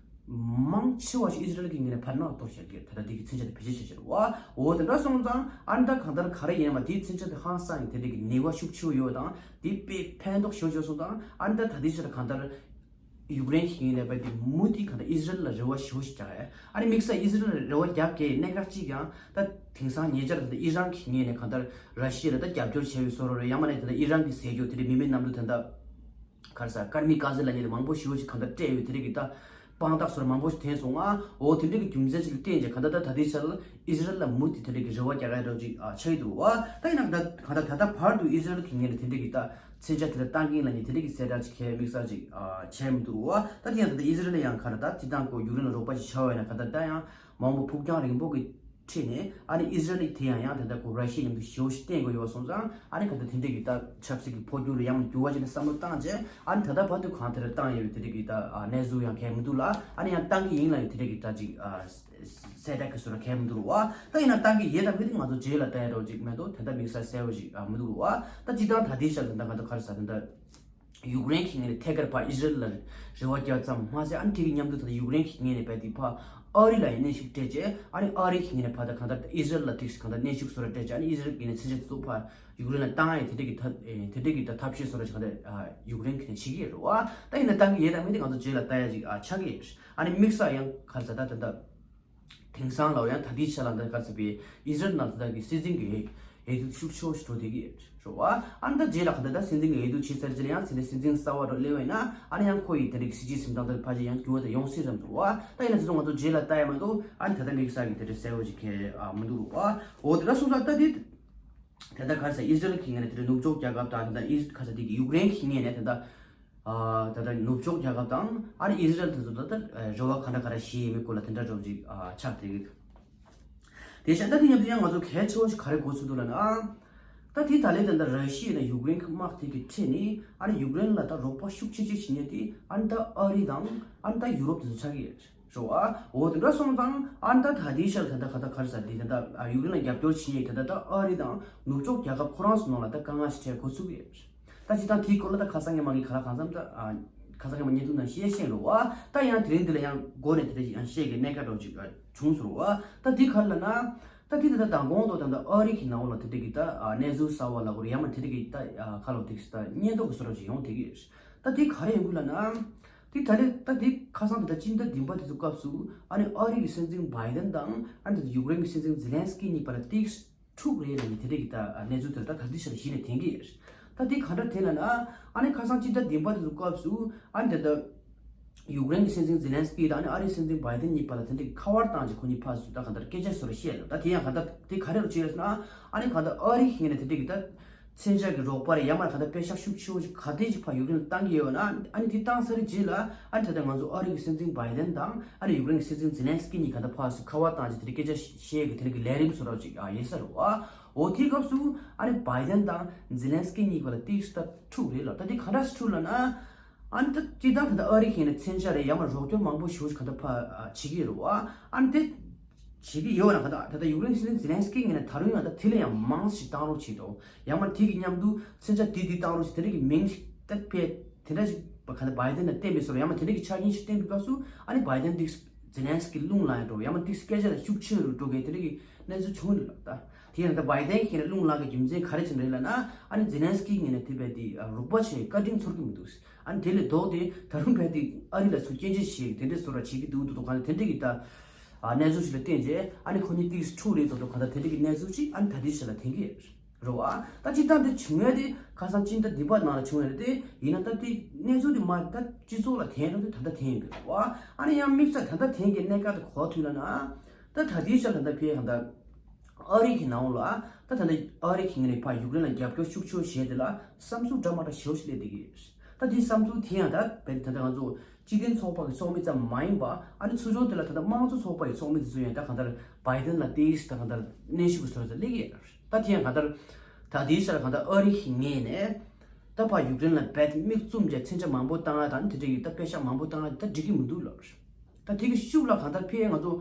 མང་ཆེ་བ་ཞིག་ཨི་ཟི་རེལ་གྱི་ངོས་ནས་བར་སྣང་གཏོར་བཞག་གི་ད་ལྟ་དེ་གི་མཚོན་ཆ་དེ་བེད་སྤྱོད་བྱས་བཞག་རེད་བ། འོ་དེ་འདྲ་སོང་ཙང་ཨ་ནི་ད་གང་ལྟར་ག་རེ་ཡིན་ན་མ་དེའི་མཚོན་ཆ་དེ་ཧང་སང་ཡིན་དེ་འདྲ་གི་ནུས་པ་ཤུགས་ཆེ་བོ་ཡོད་དང་དེ་དཔེ་ཕན་ཐོགས་ཤོར་ཤོར་སོང་ཙང་ཨ་ནི་ད་ད་ལྟའི་ཆར་གང་ལྟར་ཡུཀ་རེན་གྱི་ངོས་ནས་བས་དེ་མུ་མཐུད་གང་ལྟར་ཨི་ཟི་རེལ་ལ་རེ་བ་ཞེ་པོ་ཞིག་རྒྱག་ཡ། ཨ་ནི་དམིགས་བསལ་ཨི་ཟི་རེལ་ལ་རེ་བ་རྒྱག་གི་གནད་འགག་གཅིག་ཀྱང་ད་དེང་སང་ཉེ་ཆར་ད་ཨི་རན་གྱི་ངོས་ནས་གང་ལྟར་ར་ཤི་ཡ་ལ་ད་རྒྱབ་སྐྱོར་བྱས་པའི་བཟོ་འདྲ་རེད། ཡང་མ་ནས་ད་ལྟ་ཨི་རན་གྱི་ཟས་རྒྱུ་དེ་འདྲ་མི་མེད་གནམ་གྲུ་ད་ལྟ། ག་རེ་ཟེར་ཀ་མི་ཀ་ཟེ་ལབ་མཁན་དེ་མང་པོ་ཞེ་པོ་ཞིག་གང་ལྟར་སྤྲད་ཡོད་དེ་རིགས་ཀྱི་ད་དཔང་རྟགས་སོགས་མང་པོ་ཞིག་ཐོན་སོང་ང་། འོ་དེ་འདྲ་གི་རྒྱུ་མཚན་ཞིག་ལ་བརྟེན་བྱས་གང་ལྟར་ད་ད་ལྟའི་ཆར་ཨི་ཟི་རེལ་ལ་མུ་མཐུད་དེ་འདྲ་གི་རེ་བ་རྒྱག་ཡ་འདྲ་ཅིག་ཨ་ཆགས་ཀྱི་འདུག་བ། ད་ཡིན་ན་ད་གང་ལྟར་ད་ལྟ་བར་དུ་ཨི་ཟི་རེལ་གྱི་ངོས་ནས་དེ་འདྲ་གི་ད་མཚོན་ཆ་དེ་འདྲ་བཏང་གིན་ལབ་མཁན་དེ་འདྲ་གི་གསལ་བསྒྲགས་ཅིག་གས་དམིགས་བསལ་ཅིག་ཨ་བྱས་མི་འདུག་བ། ད་དེ་ཡང་ད་ལྟ་ཨི་ཟི་རེལ་ལ་ཡང་གང་ལྟར་ད་སྤྱིར་བཏང་ཁོ་ཡུཀ་རེན་ལ་རོགས་པ་ཞིག་བྱ་བ་ཡིན་ན་གང་ལྟར་ད་ཡང་མང་པོ་ཕུགས་རྒྱང་རིང་པོ་གི་ཁྲིད་ནས་ཨ་ནི་ཨི་ཟི་རེལ་དེ་ཡང་ཡང་དེ་འདྲ་ཁོ་ར་ཤི་ཡ་མཉམ་དུ་ཞེ་པོ་ཞིག་བསྟེན་དགོས་ཡོད་སོང་ཙང་ཨ་ནི་ག་ད་དེ་འདྲ་གི་ད་ཆབ་སྲིད་ཀྱི་འཕོ་འགྱུར་རེད་ཡང་འགྱུར་བ་ཅིག་ལ་བསམ་བློ་བཏང་རྗེས་ཨ་ནི་ད་ལྟ་བར་དུ་གང་དེ་འདྲ་བཏང་ཡོད་པའི་དེ་འདྲ་གི་ད་གནས་ཚུལ་ཡང་གང་ཡང་མི་འདུག་ལ། ཨ་ནི་ཡང་བཏང་གི་ཡིན་ལབ་ཡོད་དེ་འདྲ་གི་ད་ཅིག་གསལ་བསྒྲགས་ཀྱི་བཟོ་འདྲ་གང་ཡང་མི་འདུག་རུ་བ། ད་ཡིན་ན་བཏང་གི་ཡོད་དམ་མེད་དེ་ང་ཚོ་རྗེས་ལ་བལྟ་ཡ་འདྲ་ཅིག་མེད་དོ། དེ་འདྲ་དམིགས་བསལ་གསལ་བོ་ཞིག་མི་འདུག་རུ་བ། ད་སྤྱིར་བཏང་ད་ལྟའི་ཆར་དེ་འདྲ་ང་ཚོ་ག་རེ་ཟ་དེ་འདྲ། ཡུཀ་རེན་གྱི་ངོས་ནས་ཐད་ཀར་ཕར་ཨི་ཟི་རེལ་ལ་རེ་བ་རྒྱག་ཙམ་མ་ཟད་ཨ་ནི་དེ་གི་མཉམ་དུ་ད་ལྟ་ཡུཀ་རེན་གྱི་ངོས་ནས་བས་དེ་ཕར་ཨ་རི་ལ་ཡང་གནོན་ཤུགས་སྤྲད་རྗེས་ཨ་ནི་ཨ་རི་གི་ངོས་ནས་ཕར་ད་གང་ལྟར་ཨི་ཟི་རེལ་ལ་ཏིག་གང་ལྟར་གནོན་ཤུགས་བཟོ་འདྲ་སྤྲད་རྗེས་ཨ་ནི་ཨི་ཟི་རེལ་གྱི་ངོས་ནས་མཚོན་ཆ་དེ་ཚོ་ཕར་ཡུཀ་རེན་ལ་བཏང་ཡ་དེ་འདྲ་གི་ཐབས་དེ་འདྲ་གི་ད་ཐབས་ཤེས་བཟོ་འདྲ་གང་ལྟར་ཡུཀ་རེན་གྱི་ངོས་ནས་བྱེད་ཀྱི་ཡོད་རེད་བ། ད་ཡིན་ན་བཏང་གི་ཡོད་དམ་མེད་དེ་ང་ཚོ་རྗེས་ལ་བལྟ་ཡ་ཅིག་ཆགས་ཀྱི་ཡོད། ཨ་ནི་དམིགས་བསལ་ཡང་ག་རེ་ཟ་ད་ད་ལྟ། དེང་སང་ལ་ཡང་ད་ལྟའི་ཆ་ལ་འདི་ག་ཚོད་པའི་ཨི་ཟི་རེལ་ནང་ད་ལྟ་གི་སྲིད་འཛིན་གྱི་ འོས་བསྡུ་ཤུགས་ཆེ་བོ་ཞིག་འགྲོ་བསྡད་ཀྱི་ཡོད་རེད་བ། ཨ་ནི་ད་རྗེས་ལ་ག་ད་ད་སྲིད་འཛིན་གྱི་འོས་བསྡུ་བྱས་ཚར་རྗེས་ལ་ཡང་སྲིད་འཛིན་སྲིད་འཛིན་གསར་པ་རུ་སླེབས་པ་ཡིན་ན། ཨ་ནི་ཡང་ཁོ་ཡི་དེ་འདྲའི་སྲིད་ཇུས་འཛིན་སྟངས་དེ་ཕལ་ཆེར་ཡང་འགྱུར་བ་དེ་ཡོང་སྲིད་བསམ་འདུག་བ། ད་ཡིན་ན་དེ་ཚོ་ང་ཚོ་རྗེས་ལ་ལྟ་ཡ་མ་གཏོགས། ཨ་ནི་ད་ལྟ་དམིགས་བསལ་གྱི་དེ་འདྲའི་གསལ་བོ་ཞིག་གང་ཡང་མི་འདུག་བ། འོ་དེ་འདྲ་སོང་ཙང་ད་དེ། དེ་ལྟར་ག་རེ་ཟེར། ཨི་ཟི་རེལ་གྱི་ངོས་ནས་དེ་འདྲའི་ནུབ་ཕྱོགས་རྒྱལ་ཁབ་དང་། དེ་ལྟར་ཨི་ག་རེ་ཟེར། དེ་གི་ཡུཀ་རེན་གྱི་ངོས་ནས་དེ་ལྟར། ཨ། ད་ལྟ་ནུབ་ཕྱོགས་རྒྱལ་ཁབ་དང་ཨ་ནི་ཨི་ཟི་རེལ་དེ་ཚོ་ད་ལྟ་རེ་བ་ག་འདྲ་ག་རེ་བཞེས་ཡོད་མེད་སྐོར་ལ་དེ་འདྲ་འདྲ་བོ་ཅིག་ཨ། ཆགས་བསྡད་ཀྱི་འདུག་དེ་བཞིན་ད་དེ་མཉམ་དུ་ཡང་ང་ཚོ་གལ་ཆེ་བ་ཞིག་ག་རེ་གོ་ཚུལ་འདུག་ལབ་ན། ད་དེ་ད་ལོའི་ད་ལྟ་ར་ཤི་ཡ་དང་ཡུཀ་རེན་གྱི་དམག་དེ་གི་ཁྲོད་ནས་ཨ་ནི་ཡུཀ་རེན་ལ་ད་རོགས་པ་ཤུགས་ཆེ་ཆེ་བྱེད་མཁན་དེ་ཨ་ནི་ད་ཨ་རི་དང་ཨ་ནི་ད་ཡུ་རོབ་དེ་ཚོ་ཆགས་ཀྱི་ཡོད་རེད་བ། འོ་དེ་འདྲ་སོང་ཙང་ཨ་ནི་ད་ད་ལྟའི་ཆར་ད་ལྟ་ག་ད་ག་རེ་ཟེར། དེ་ད་ལྟ་ཡུཀ་རེན་ལ་རྒྱབ་སྐྱོར་བྱེད་མཁན་ད་ལྟ་ད་ཨ་རི་དང་ནུབ་ཕྱོགས་རྒྱལ་ཁབ་ཁོ་རང་ཚོ་ནང་ལ་ད་དཀའ་ངལ་ཞིག་འཕྲད་འགོ་ཚུགས་ཀྱི་ཡོད་རེད། ད་སྤྱིར་བཏང་དེའི་སྐོར་ལ་ད་ཁ་སང་ཉི་མ་གི་ག་ལ་གང་འཚམ་ད། ཨ། ཁ་སང་ཉི་མ་བརྙན་ཐུང་ནང་བཤད་ཤེས་རོ་བ། ད་ཡང་དེ་རིང་འདི་ལ་ཡང་སྒོ་ནས་དེ་འདྲ་ཞིག་ཡང་བཤད་ཀྱི་གནད་འགག་འདྲ་བོ་ཅིག་བྱུང་སོང་རོ་བ། ད་འདི་ག་རེ་ལབ་ན། ད་འདི་ད་ལྟ་མདང་དགོང་དང་ད་ལྟ་ཨ་རི་གི་ནང་ལ་དེ་འདྲ་གི་ད་གནས་ཚུལ་གསར་བ་ལབ་དགོས་རེད། ཡང་མ་དེ་འདྲ་གི་ད་ག་ལབ་དེ་ད་སྙན་ཐོ་གི་བཟོ་འདྲ་ཅིག་ཡོང་བསྡད་ཀྱི་ཡོད། ད་འདི་ག་རེ་ཡོང་གི་ལབ་ན། འདི་ད་ལྟ་ད་འདི་ཁ་སང་ད་ལྟ་སྤྱི་ཟླ་བདུན་པ་དེ་ཚོ་སྐབས་སུ་ཨ་ནི་ཨ་རི་གི་སྲིད་འཛིན་བྷའི་ཏན་དང་ཨ་ནི་ད་ཡུཀ་རེན་གི་སྲིད་འཛིན་ཛེ་ལན་སི་ཀི་གཉིས་བར་ལ་ཏིག་འཁྲུག་རེད་ལབ་ནས་དེ་འདྲ་གི་ད་གནས་ཚུལ་དེ་ད་ད་ལྟའི་ཆར་གཞི་ནས་འཐེན་གྱི་ཡོད། ད་དེ་ག་འདྲ་འཐེན་ལབ་ན། ཨ་ནི་ཁ་སང་སྤྱི་ཟླ་བདུན་པ་དེ་ཚོ་སྐབས་སུ་ཨ་ནི་དེ་ད་ཡུཀ་རེན་གྱི་སྲིད་འཛིན་ཛེ་ལན་སི་ཀི་དང་ཨ་ནི་ཨ་རིའི་སྲིད་འཛིན་བྷའི་ཏན་གཉིས་བར་ལ་དེ་འདྲ་གི་ཁ་པར་བཏང་རྗེས་ཁོ་གཉིས་ཕར་ཚུར་ད་ག་འདྲ་སྐད་ཆ་བཟོ་འདྲ་བཤད་ལབ། ད་དེ་ཡང་ག་འདྲ་དེ་ག་རེ་རུ་བྱས་ཟེར་ན། ཨ་ནི་ག་འདྲ་ཨ་རི་གི་ངོས་ནས་དེ་འདྲ་གི་ད་མཚོན་ཆ་གི་རོགས་པ་རེད། ཡང་མ་ག་འདྲ་པེ་ཤག་ཤུགས་ཆེ་བོ་ཞིག་ག་དེ་ཞིག་ཕར་ཡུཀ་རེན་ལ་བཏང་གི་ཡོད་ན། ཨ་ནི་དེ་བཏང་ཚར་རྗེས་ལ་ཨ་ནི་ད་ལྟ་ང་ཚོ་ཨ་རི་གི་སྲིད་འཛིན་བྷའི་ཏན་དང་ཨ་ནི་ཡུཀ་རེན་གྱི་སྲིད་འཛིན་ཛེ་ལན་སི་ཀི་གཉིས་ག་འདྲ་ཕར་ཚུར་ཁ་པར་བཏང་རྗེས་དེ་འདྲ་སྐད་ཆ་བཤད་གི་དེ་འདྲ་གི་ལས་རིམ་བཟོ་འདྲ་ཅིག་ཨ་ཡོད་ས་རེད་བ། འོ་དེའི་སྐབས་སུ་ཨ་ནི་བྷའི་ཏན་དང་ཛེ་ལན་སི་ཀི་གཉིས་བར་ལ་ཏིག་ཙམ་འཁྲུག་རེད་ལབ། ད་དེ་ག་འདྲ་ཞིག་འཁྲུག་ལབ་ན། ཨ་ནི་ད་སྤྱིར་བཏང་ད་ལྟ་ཨ་རི་གི་ངོས་ནས་མཚོན་ཆ་རེད། ཡང་མ་རོགས་སྐྱོར་མང་པོ་ཞེ་པོ་ཞིག་ག་འདྲ་ཕར་ཨ་བྱེད་ཀྱི་ཡོད་རེད་བ། ཨ་ནི་དེ་བྱེད་ཀྱི་ཡོད་ན་ག་འདྲ་ད་ལྟ་ཡུཀ་རེན་སྲིད་འཛིན་ཛེ་ལན་སི་ཀི་ངོས་ནས་ད་རུང་ཡང་ད་དེ་ལས་ཡང་མང་ཞིག་བཏང་རོགས་བྱེད་དོ། ཡང་མ་དེ་གི་མཉམ་དུ་མཚོན་ཆ་དེ་དེ་བཏང་རོགས་བྱེད། དེ་འདྲ་གི་མིང་ཞིག་ད་ཕར་དེ་འདྲ་ཞིག་ག་འདྲ་བྷའི་ཏན་ལ་བསྟན་པའི་བཟོ་འདྲ། ཡང་མ་དེ་འདྲ་གི་ཆ་རྐྱེན་ཞིག་བསྟན་པའི་སྐབས་སུ་ཨ་ནི་བྷའི་ཏན་དེ་ཛེ་ལན་སི་ཀི་རླུང་ལངས་ཡ་འགྲོ། ཡང་མ་དེ་སྐད་ཆ་ལ་ཤུགས་ཆེ་རུ་འགྲོ་མཁན་དེ་འདྲ་གི་གནས་ཚུལ་བྱུང་ཡོད་ལབ། ད་དེ་ཡང་ད་བྷའི་ཏན་གྱི་རླུང་ལངས་ཀྱི་རྒྱུ་མཚན་ག་རེ་བྱས་ནས་རེད་ལབ་ན། ཨ་ནི་ཛེ་ལན་སི་ཀི་ངོས་ནས་དེ་བས་དེ་རོགས་པ་བྱས་བཀའ་དྲིན་ཚོར་གྱི་མི་འདུག་ཨ་ནི་དེ་ལས་ལྡོག་སྟེ་ད་རུང་བས་དེ་ཨ་རི་ལ་ཚུར་སྐྱོན་བརྗོད་བྱེད་དེ་འདྲ་བཟོ་འདྲ་བྱེད་ཀྱི་འདུག་འདུག་ག་འདྲ་དེ་འདྲ་གི་ད་ཨ་གནས་ཚུལ་ཞིག་ལ་བརྟེན་རྗེས་ཨ་ནི་ཁོ་གཉིས་ཏིག་འཁྲུག་རེད་འདུག་འདུག་ག་འདྲ་དེ་འདྲ་གི་གནས་ཚུལ་ཅིག་ཨ་ནི་ད་ལྟའི་ཆར་ལ་འཐེན་གྱི་ཡོད་རེད་བ། ད་སྤྱིར་བཏང་དེ་བྱུང་ཡ་དེ་ཁ་སང་སྤྱི་ཟླ་བདུན་པ་ནང་ལ་བྱུང་ཡ་རེད་དེ། ཡིན་ན་ད་དེ་གནས་ཚུལ་དེ་མ་ད་སྤྱི་ཚོགས་ལ་འཐེན་རོགས་དེ་ད་ལྟ་འཐེན་ཡོད་རེད་བ། ཨ་ནི་ཡང་དམིགས་བསལ་ད་ལྟ་འཐེན་གྱི་གནད་འགག་དེ་ག་པར་ཐུག་ལབ་ན། ད་ད་ལྟའི་ཆར་ད་ལྟ་ཕར་ག་འདྲ་ཨ་རི་གི་ནང་ལ་ད་ད་ལྟ་ཨ་རི་གི་ངོས་ནས་ཕར་ཡུཀ་རེན་ལ་རྒྱབ་སྐྱོར་ཤུགས་ཆེ་བྱས་དེ་ལ་བསམ་ཚུལ་འདྲ་མ་འདྲ་ཞེ་པོ་ཞིག་སླེབས་བསྡད་ཀྱི་ཡོད། ད་དེའི་བསམ་ཚུལ་དེ་ཡང་ད་བས་ད་ལྟ་ང་ཚོ་སྤྱི་མཐུན་ཚོགས་པ་གི་ཚོགས་མི་ཙམ་མ་ཡིན་པ། ཨ་ནི་ཚུར་ཕྱོགས་དེ་ལ་ད་ལྟ་དམངས་གཙོ་ཚོགས་པ་ཡི་ཚོགས་མི་དེ་ཚོ་ཡང་ད་ག་འདྲ་བྷའི་ཏན་ལ་ཏིག་ཙམ་ད་ག་འདྲ་གནོན་ཤུགས་ཀྱི་བཟོ་འདྲ་ཅིག་སླེབས་ཀྱི་ཡོད། ད་དེ་ཡང་ག་འདྲ་ད་ལྟའི་ཆར་ག་འདྲ་ཨ་རི་གི་ངོས་ནས་ད་ཕར་ཡུཀ་རེན་ལ་རྦད་དེ་མིག་བཙུམ་བྱས་མཚོན་ཆ་མང་པོ་བཏང་ཡ་དང་དེ་འདྲ་གི་ད་པེ་ཤག་མང་པོ་བཏང་ཡ་ད་འགྲིག་གི་མི་འདུག་ལབ། ད་དེ་གི་ཤུགས་ལ་གང་ལྟར་ཕར་ང་ཚོ་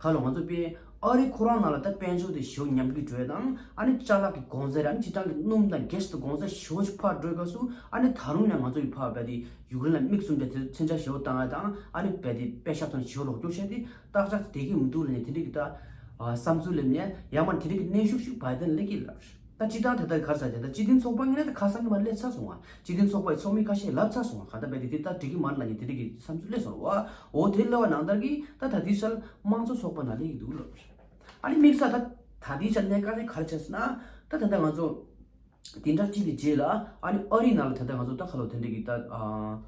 ག་ལོ་ང་ཚོ་ཕར་ཨ་རི་ཁོ་རང་ནང་ལ་ད་དཔལ་འབྱོར་དེ་ཞེ་པོ་ཉམས་རྒུད་འགྲོ་ཡ་དང་། ཨ་ནི་ཅ་ལག་གི་གོང་ཚད་ར་ཨ་ནི་སྤྱིར་བཏང་གི་སྣུམ་དང་གྷེ་སི་དེ་གོང་ཚད་ཞེ་པོ་ཅིག་འཕར་འགྲོ་ཡ་སྐབས་སུ། ཨ་ནི་ད་རུང་ཡང་ང་ཚོ་ཡི་ཕར་རྦད་དེ་ཡུཀ་རེན་ལ་མིག་བཙུམ་བྱས་དེ་མཚོན་ཆ་ཞེ་པོ་བཏང་ཡ་དང་། ཨ་ནི་རྦད་དེ་པེ་ཤག་ཐོག་ནས་ཞེ་པོ་རོགས་སྐྱོར་བྱས་ཏེ་བརྟག་དཔྱད་བསྡད་ཀྱི་མི་འདུག་ལབ་ནས་དེ་འདྲ་གི་ད་བསམ་ཚུལ་སླེབས་ནས། ཡང་མ་དེ་འདྲ་གི་གནོན་ཤུགས་ཤིག་བྷའི་ཏན་སླེབས་ཀྱི་ལབ། ད་སྤྱིར་བཏང་ད་ལྟ་ག་རེ་ཟེར་ཏེ་ད་སྤྱི་མཐུན་ཚོགས་པ་ངོས་ནས་ད་ཁ་སང་གི་མར་སླེབས་ཚར་སོང་བ། སྤྱི་མཐུན་ཚོགས་པ་ཡི་ཚོགས་མི་ཁ་ཤས་ལབ་ཚར་སོང་བ། ག་ད་རྦད་དེ་དེ་ལྟར་འགྲིག་གི་མ་རེད་ལབ་ནས་དེ་འདྲ་གི་བསམ་ཚུལ་སླེབས་སོང་བ། འོ་དེ་སླེབས་པ་ནང་ལྟར་གྱི་ད་ད་ལྟའི་ཆར་དམངས་གཙོ་ཚོགས་པ་ནང་སླེབས་ཀྱི་འདུག་ལབ། ཨ་ནི་དམིགས་བསལ་ད་ད་ལྟའི་ཆར་གནད་འགག་དེ་ག་རེ་ཆགས་སོང་ན། ད་ད་ལྟ་ང་ཚོ་དེ་འདྲ་ཅིག་གི་རྗེས་ལ་ཨ་ནི་ཨ་རིའི་ནང་ལ་ད་ལྟ་ང་ཚོ་ད་ག་ལོ་དེ་འདྲ་གི་ད་ཨ།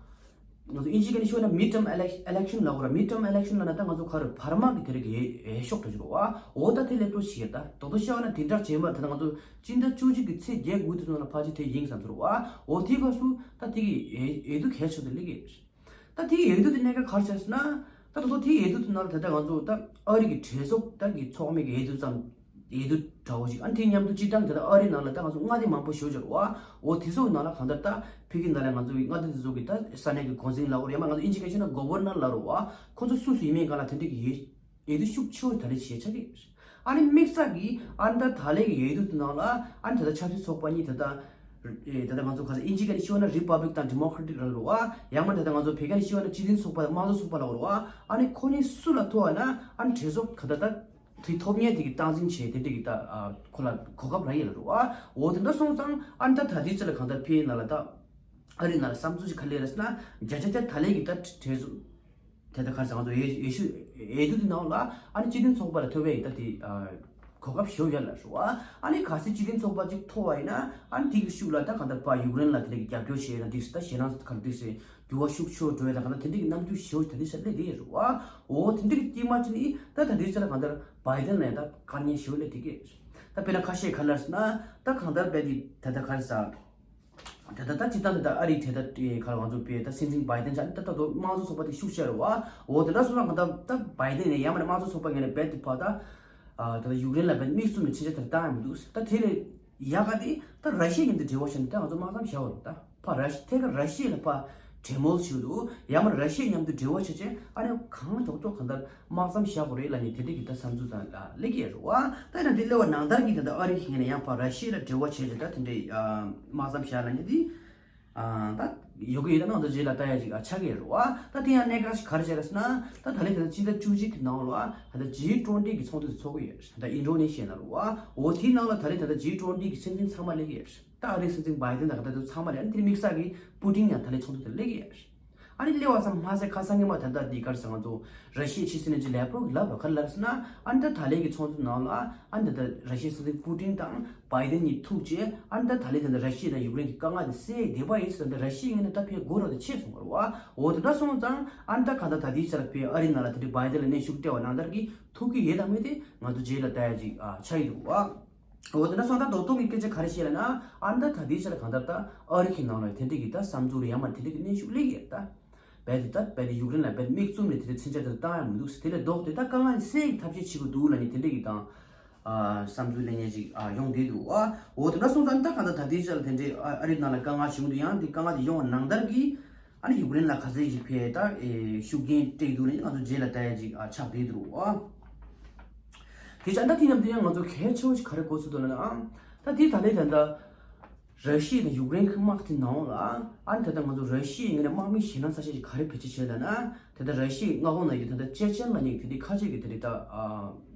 ང་ཚོ་དབྱིན་ཇིའི་སྐད་ནས་ཤོད་ན་མིཌ་ཊརམ་ཨི་ལེག་ཤན་ལབ་དགོས་ར། མིཌ་ཊརམ་ཨི་ལེག་ཤན་ལབ་ན་ད་ང་ཚོ་ག་རེ་བར་དམག་གི་དེ་རིགས་ཀྱི་འོས་ཤོག་འདྲ་ཞིག་རེད་བ། འོ་ད་དེ་སླེབས་འགྲོ་ཞིག་ཡོད། ད་རྡོག་རྡོག་བཤད་པ་ན་དེ་འདྲ་བྱས་མ་ད་ང་ཚོ་སྤྱི་ཟླ་བཅུ་གཅིག་གི་ཚེས་བརྒྱད་དགུ་དེ་ཚོ་ནང་ལ་ཕལ་ཆེར་དེ་ཡིན་བསམ་ཚོར་བ། འོ་དེའི་སྐབས་སུ་ད་དེ་གི་འོས་འོས་བསྡུ་གལ་ཆེ་དེ་སླེབས་ཀྱི་རེད། ད་དེ་གི་འོས་བསྡུ་དེ་གནད་འགག་ག་རེ་ཆགས་སོང་ན། ད་དེ་ཚོ་དེ་གི་འོས་བསྡུ་དེ་ནང་ལ་ད་ལྟ་ང་ཚོ་ད་ཨ་རི་གི་གྲོས་ཚོགས་ད་གི་ཚོགས་མི་གི་འོས་བསྡུ་ཙམ། འོས་བསྡུ་འདྲ་བོ་ཞིག་ཨ་ནི་དེ་མཉམ་དུ་སྤྱིར་བཏང་གི་ད་ལྟ་ཨ་རིའི་ནང་ལ་ད་ང་ཚོ་མངའ་སྡེ་མང་པོ་ཞེ་པོ་ཅིག་ཡོད་རེད་བ། འོ་དེ་ཚོ་གི་ནང་ལ་གང་ལྟར་ད་ཕ་གི་ནང་ལ་ང་ཚོ་གི་མངའ་སྡེ་དེ་ཚོ་གི་ད་ས་གནས་ཀྱི་འགོ་འཛིན་ལབ་དགོས་རེད། ཡང་མ་ང་ཚོ་དབྱིན་ཇིའི་སྐད་ཆ་ན་གོ་ཝར་ནར་ལབ་རེད་བ། ཁོ་ཚོ་སུ་སུ་ཡིན་མིན་སྒང་ལ་དེ་འདྲ་གི་འོས་འོས་བསྡུ་ཤུགས་ཆེ་བོ་ད་ལོ་བྱས་ཆགས་ཀྱི་རེད། ཨ་ནི་དམིགས་བསལ་གྱི་ཨ་ནི་ད་ད་ལོའི་གི་འོས་བསྡུ་དེ་ནང་ལ་ཨ་ནི་ད་ལྟ་ཆབ་སྲིད་ཚོགས་པ་གཉིས་ད་ལྟ་ཨེ་ད་ལྟ་ང་ཚོ་ག་ས་དབྱིན་ཇིའི་སྐད་ནས་ཤོད་ན་རི་པབ་ལིག་དང་ཌི་མོ་ཀྲ་ཊིག་ལབ་རེད་བ། ཡང་མ་ད་ལྟ་ང་ཚོ་བོད་སྐད་ནས་ཤོད་ན་སྤྱི་མཐུན་ཚོགས་པ་དང་དམངས་གཙོ་ཚོགས་པ་ལབ་རེད་བ། ཨ་ནི་ཁོ་གཉིས་སུ་ལ་ཐོབ་པ་ན་ཨ་ནི་གྲོས་ཚོགས་ག་ད་ད། དེ་ཐོབ་མཁན་དེ་གི་སྟངས་འཛིན་བྱས་དེ་འདྲ་གི་ད་ཨ་ཁོ་ལ་གོ་སྐབས་རག་ཡོད་ལབ་རེད་བ། འོ་དེ་འདྲ་སོང་ཙང་ཨ་ནི་ད་ད་ལྟའི་ཆ་ལ་གང་ལྟར་ཕ་གི་ནང་ལ་ད་ཨ་རི་ནང་ལ་བསམ་ཚུལ་ཞིག་ག་རེ་རེད་ཟེར་ན། བརྒྱ་ཆ་བརྒྱ་ད་ལོའི་གི་ད་གྲོས་ཚོགས་དེ་ད་ག་རེ་ཟེར། ང་ཚོ་འོས་འོས་ཤོག་འོས་བསྡུ་དེ་ནང་ལ་ཨ་ནི་སྤྱི་མཐུན་ཚོགས་པ་ལ་ཐོབ་པའི་གི་ད་དེ་ཨ་ གོ་སྐབས་ཞེ་པོ་ཡོད་ལ་རེད་བ། ཨ་ནི་གལ་སྲིད་སྤྱི་མཐུན་ཚོགས་པ་ཅིག་ཐོབ་པ་ཡིན་ན་ཨ་ནི་དེ་གི་ཤུགས་ལ་ད་གང་ལྟར་ཕར་ཡུཀ་རེན་ལ་དེ་འདྲ་གི་རྒྱབ་སྐྱོར་བྱས་ན་འགྲིག་སྲིད། ད་ཞེད་སྣང་གང་ལ་འགྲིག་སྲིད། འགྱུར་བ་ཤུགས་ཆེ་བོ་འགྲོ་ཡ་དང་གང་ལྟར་དེ་འདྲ་གི་རྣམ་འགྱུར་ཞེ་པོ་ད་དེ་ས་སླེབས་བསྡད་ཡོད་རེད་བ། འོ་དེ་འདྲ་གི་དཀྱིལ་མ་ཅིག་ནི་ད་ད་དེ་ཚོ་ལ་གང་ལྟར་བྷའི་ཌེན་ལ་ཡང་ད་དཀའ་ངལ་ཞེ་པོ་སླེབས་བསྡད་ཀྱི་རེད། ད་དཔེར་ན་ཁ་ཤས་ག་རེ་ལབ་ཟེར་ན་ད་གང་ལྟར་རྦད་དེ་ད་ལྟ་ག་རེ་ཟ། ད་ལྟ་ད་སྤྱིར་བཏང་ད་ལྟ་ཨ་རི་དེ་ད་ཨེ་ག་ལ་ང་ཚོ་པའི་ད་སྲིད་འཛིན་བྷའི་ཌེན་ཆགས་ནས་ད་ད་དུང་དམངས་གཙོ་ཚོགས་པ་དེ་ཤུགས་ཆེ་རེད་བ། འོ་དེ་འདྲ་སོང་ཙང་ད་ད་བྷའི་ཌེན་ནས་ཡང་མིན་ན་དམངས་གཙོ་ཚོགས་པ་ངོས་ནས་རྦད་དེ་ཕར་ད་ཨ་ད་ལྟ་ཡུཀ་རེན་ལ་རྦད་དམིགས་བསལ་ནས་མཆན་ཆ་དེ་བཏང་ཡ་མི་འདུག་ད་དེ་ལས་ཡག་ག་དེ་ད་ར་ཤི་ཡ་མཉམ་དུ་འབྲེལ་བ་བྱས་ནས་ད་ང་ཚོ་དམག་མཚམས་བཞག་པ་རེད། ད་ཕར་ར་ཤི་ཐད་ཀར་ར་ཤི་ཡ་ལ་ཕར་གྲོས་མོལ་བྱེད་འདུག་ཡང་མིན་ར་ཤི་ཡ་མཉམ་དུ་འབྲེལ་བ་བྱས་བྱས་ཨ་ནི་གང་ཐོག་ཐོག་གང་ལྟར་དམག་མཚམས་བཞག་དགོས་རེད་ལབ་ནས་དེ་འདྲ་གི་ད་བསམ་ཚུལ་དང་སླེབས་ཀྱི་ཡོད་རེད་བ། ད་ཡིན་ན་འདི་སླེབས་པ་ནང་ལྟར་གྱི་ད་ལྟ་ཨ་རི་གི་ངོས་ནས་ཡང་ཕར་ར་ཤི་ཡ་ལ་འབྲེལ་བ་བྱས་བྱས་ད་དེ་འདྲའི་དམག་མཚམས་བཞག་ལབ་མཁན་འདི་ད་ཡོད་ཀྱི་ཡོད། ད་ང་ཚོ་རྗེས་ལ་ལྟ་ཡ་ཅིག་ཆགས་ཀྱི་ཡོད་རེད་བ། ད་དེ་ཡང་གནད་འགག་ཅིག་ག་རེ་བྱས་རེད་ཟེར་ན་ད་ད་ལན་དེ་ད་སྤྱི་ཟླ་བཅུ་གཅིག་གི་ནང་ལ་ད་ལྟ་ཇི་ཊུ་ཝེན་ཊི་གི་ཚོགས་འདུ་དེ་ཚོགས་ཀྱི་ཡོད་རེད། ད་ཨིན་ཌོ་ནེ་ཤི་ཡ་ནང་ལ་རེད་བ། འོ་དེའི་ནང་ལ་ད་ལན་ད་ལྟ་ཇི་ཊུ་ཝེན་ཊི་གི་སྲིད་འཛིན་ཚང་མ་སླེབས་ཀྱི་ཡོད་རེད། ད་ཨ་རིའི་སྲིད་འཛིན་བྷའི་ཌེན་དང་ག་ད་དུ་ཚང་མ་ལ་ཨ་ནི་དེ་རིང་དམིགས་བསལ་གྱིས་པུ་ཏིན་ཡང་ད་ལན་ཚོགས་འདུ་དེར་སླེབས་ཀྱི་ཡོད་རེད། ཨ་ནི་སླེབས་པ་ཙམ་མ་ཟད་ཁ་སང་ཉི་མ་ད་ལྟ་འདི་ག་རེ་ཟེར་ང་ཚོ་ར་ཤི་ཡའི་ཕྱི་སྲིད་བློན་ཆེན་ལེབ་རོབ་ཀྱིས་ལབ་པ་ག་རེ་ལབ་ཟེར་ན་ཨ་ནི་ད་ད་ལན་གྱི་ཚོགས་འདུ་ནང་ལ་ཨ་ནི་ད་ལྟ་ར་ཤི་ཡའི་སྲིད་འཛིན་པུ་ཏིན་དང་བྷའི་ཌེན་གཉིས་ཐུག་རྗེས་ཨ་ནི་ད་ད་ལན་ད་ལྟ་ར་ཤི་ཡ་དང་ཡུཀ་རེན་གྱི་དཀའ་ངལ་དེ་སེལ་བསྡད་པ་ཡིན་ཟེར་ད་ར་ཤི་ཡའི་ངོས་ནས་ད་ཕར་དགོས་རོགས་དེ་ཆེ་སོང་བ་རེད་བ། འོ་དེ་འདྲ་སོང་ཙང་ཨ་ནི་ད་ག་ད་ད་ལྟའི་ཆར་ཕར་ཨ་རིའི་ནང་ལ་དེ་འདྲའི་བྷའི་ཌེན་ལ་གནོན་ཤུགས་སྤྲད་པ་ནང་ལྟར་གྱིས་ཐུག་གི་ཡོད་དམ་མེད་དེ་ང་ཚོ་རྗེས་ལ་ལྟ་ཡ་ཅིག་ཨ་ཆགས་ཀྱི་འདུག་བ། འོ་དེ་འདྲ་སོང་ཙང་ད་རྡོག་རྡོག་གི་སྐད་ཆ་ག་རེ་བཤད་ལབ་ན་ཨ་ནི་ད་ད་ལྟའི་ཆར་གང་ལྟར་ད་ཨ་རི་གི་ནང་ལ་དེ་འདྲ་གི་ད་བསམ་ཚུལ་རེ་ཡང་མ་དེ་འདྲ་གི་གནོན་ཤུགས་སླེབས་ཀྱི་ཡོད་ད། རྦད་དེ་ད་རྦད་དེ་ཡུཀ་རེན་ལ་རྦད་དམིགས་བཙུམ་ནས་དེ་འདྲའི་མཚོན་ཆ་དེ་བཏང་ཡ་མི་འདུག་ཟེར། དེ་ལས་ལྡོག་སྟེ་ད་དཀའ་ངལ་སེལ་གྱི་ཐབས་ཤེས་བྱེད་དགོས་འདུག་ལབ་ནས་དེ་འདྲ་གི་དང་ཨ་བསམ་ཚུལ་གླེང་མཁན་ཅིག་ཨ་ཡོང་བསྡད་འདུག་བ། འོ་དེ་འདྲ་སོང་ཙང་ད་གང་ལྟར་ད་ལྟའི་ཆར་ལ་དེ་འདྲའི་ཨ་ཨ་རི་ནང་ལ་དཀའ་ངལ་བྱུང་འདུག་ཡང་དེ་དཀའ་ངལ་དེ་ཡོང་བ་ནང་ལྟར་གྱིས་ཨ་ནི་ཡུཀ་རེན་ལ་ག་ཚད་ཅིག་ཕར་ད་ཨེ་ཤུགས་རྐྱེན་སྤྲད་འདུག་ལབ་ནས་ང་ཚོ་རྗེས་ལ་ལྟ་ཡ་ཅིག་ཨ་ཆགས་བསྡད་འདུག་བ། དེ་ཅང་ད་དེ་མཉམ་དུ་ཡང་ང་ཚོ་གལ་ཆེ་བོ་ཞིག་ག་རེ་གོ་ཚུལ་འདུག་ལབ་ན། ད་དེ་ད་ལྟའི་ད་ལྟ་ར་ཤི་ཡ་དང་ཡུཀ་རེན་གྱི་དམག་དེ་ནང་ལ་ཨ་ནི་ད་ལྟ་ང་ཚོ་ར་ཤི་ཡའི་ངོས་ནས་དམག་མི་ཞེད་སྣང་ཚ་ཤོས་ཤིག་ག་རེ་བེད་སྤྱོད་བྱས་ལབ་ན། ད་ལྟ་ར་ཤི་ཡའི་མངའ་ཁོངས་ནང་གི་ད་ལྟ་ཅེ་ཅན་ལབ་མཁན་གྱི་དེ་འདྲའི་ཁ་ཆེ་གི་དེ་འདྲའི་ད་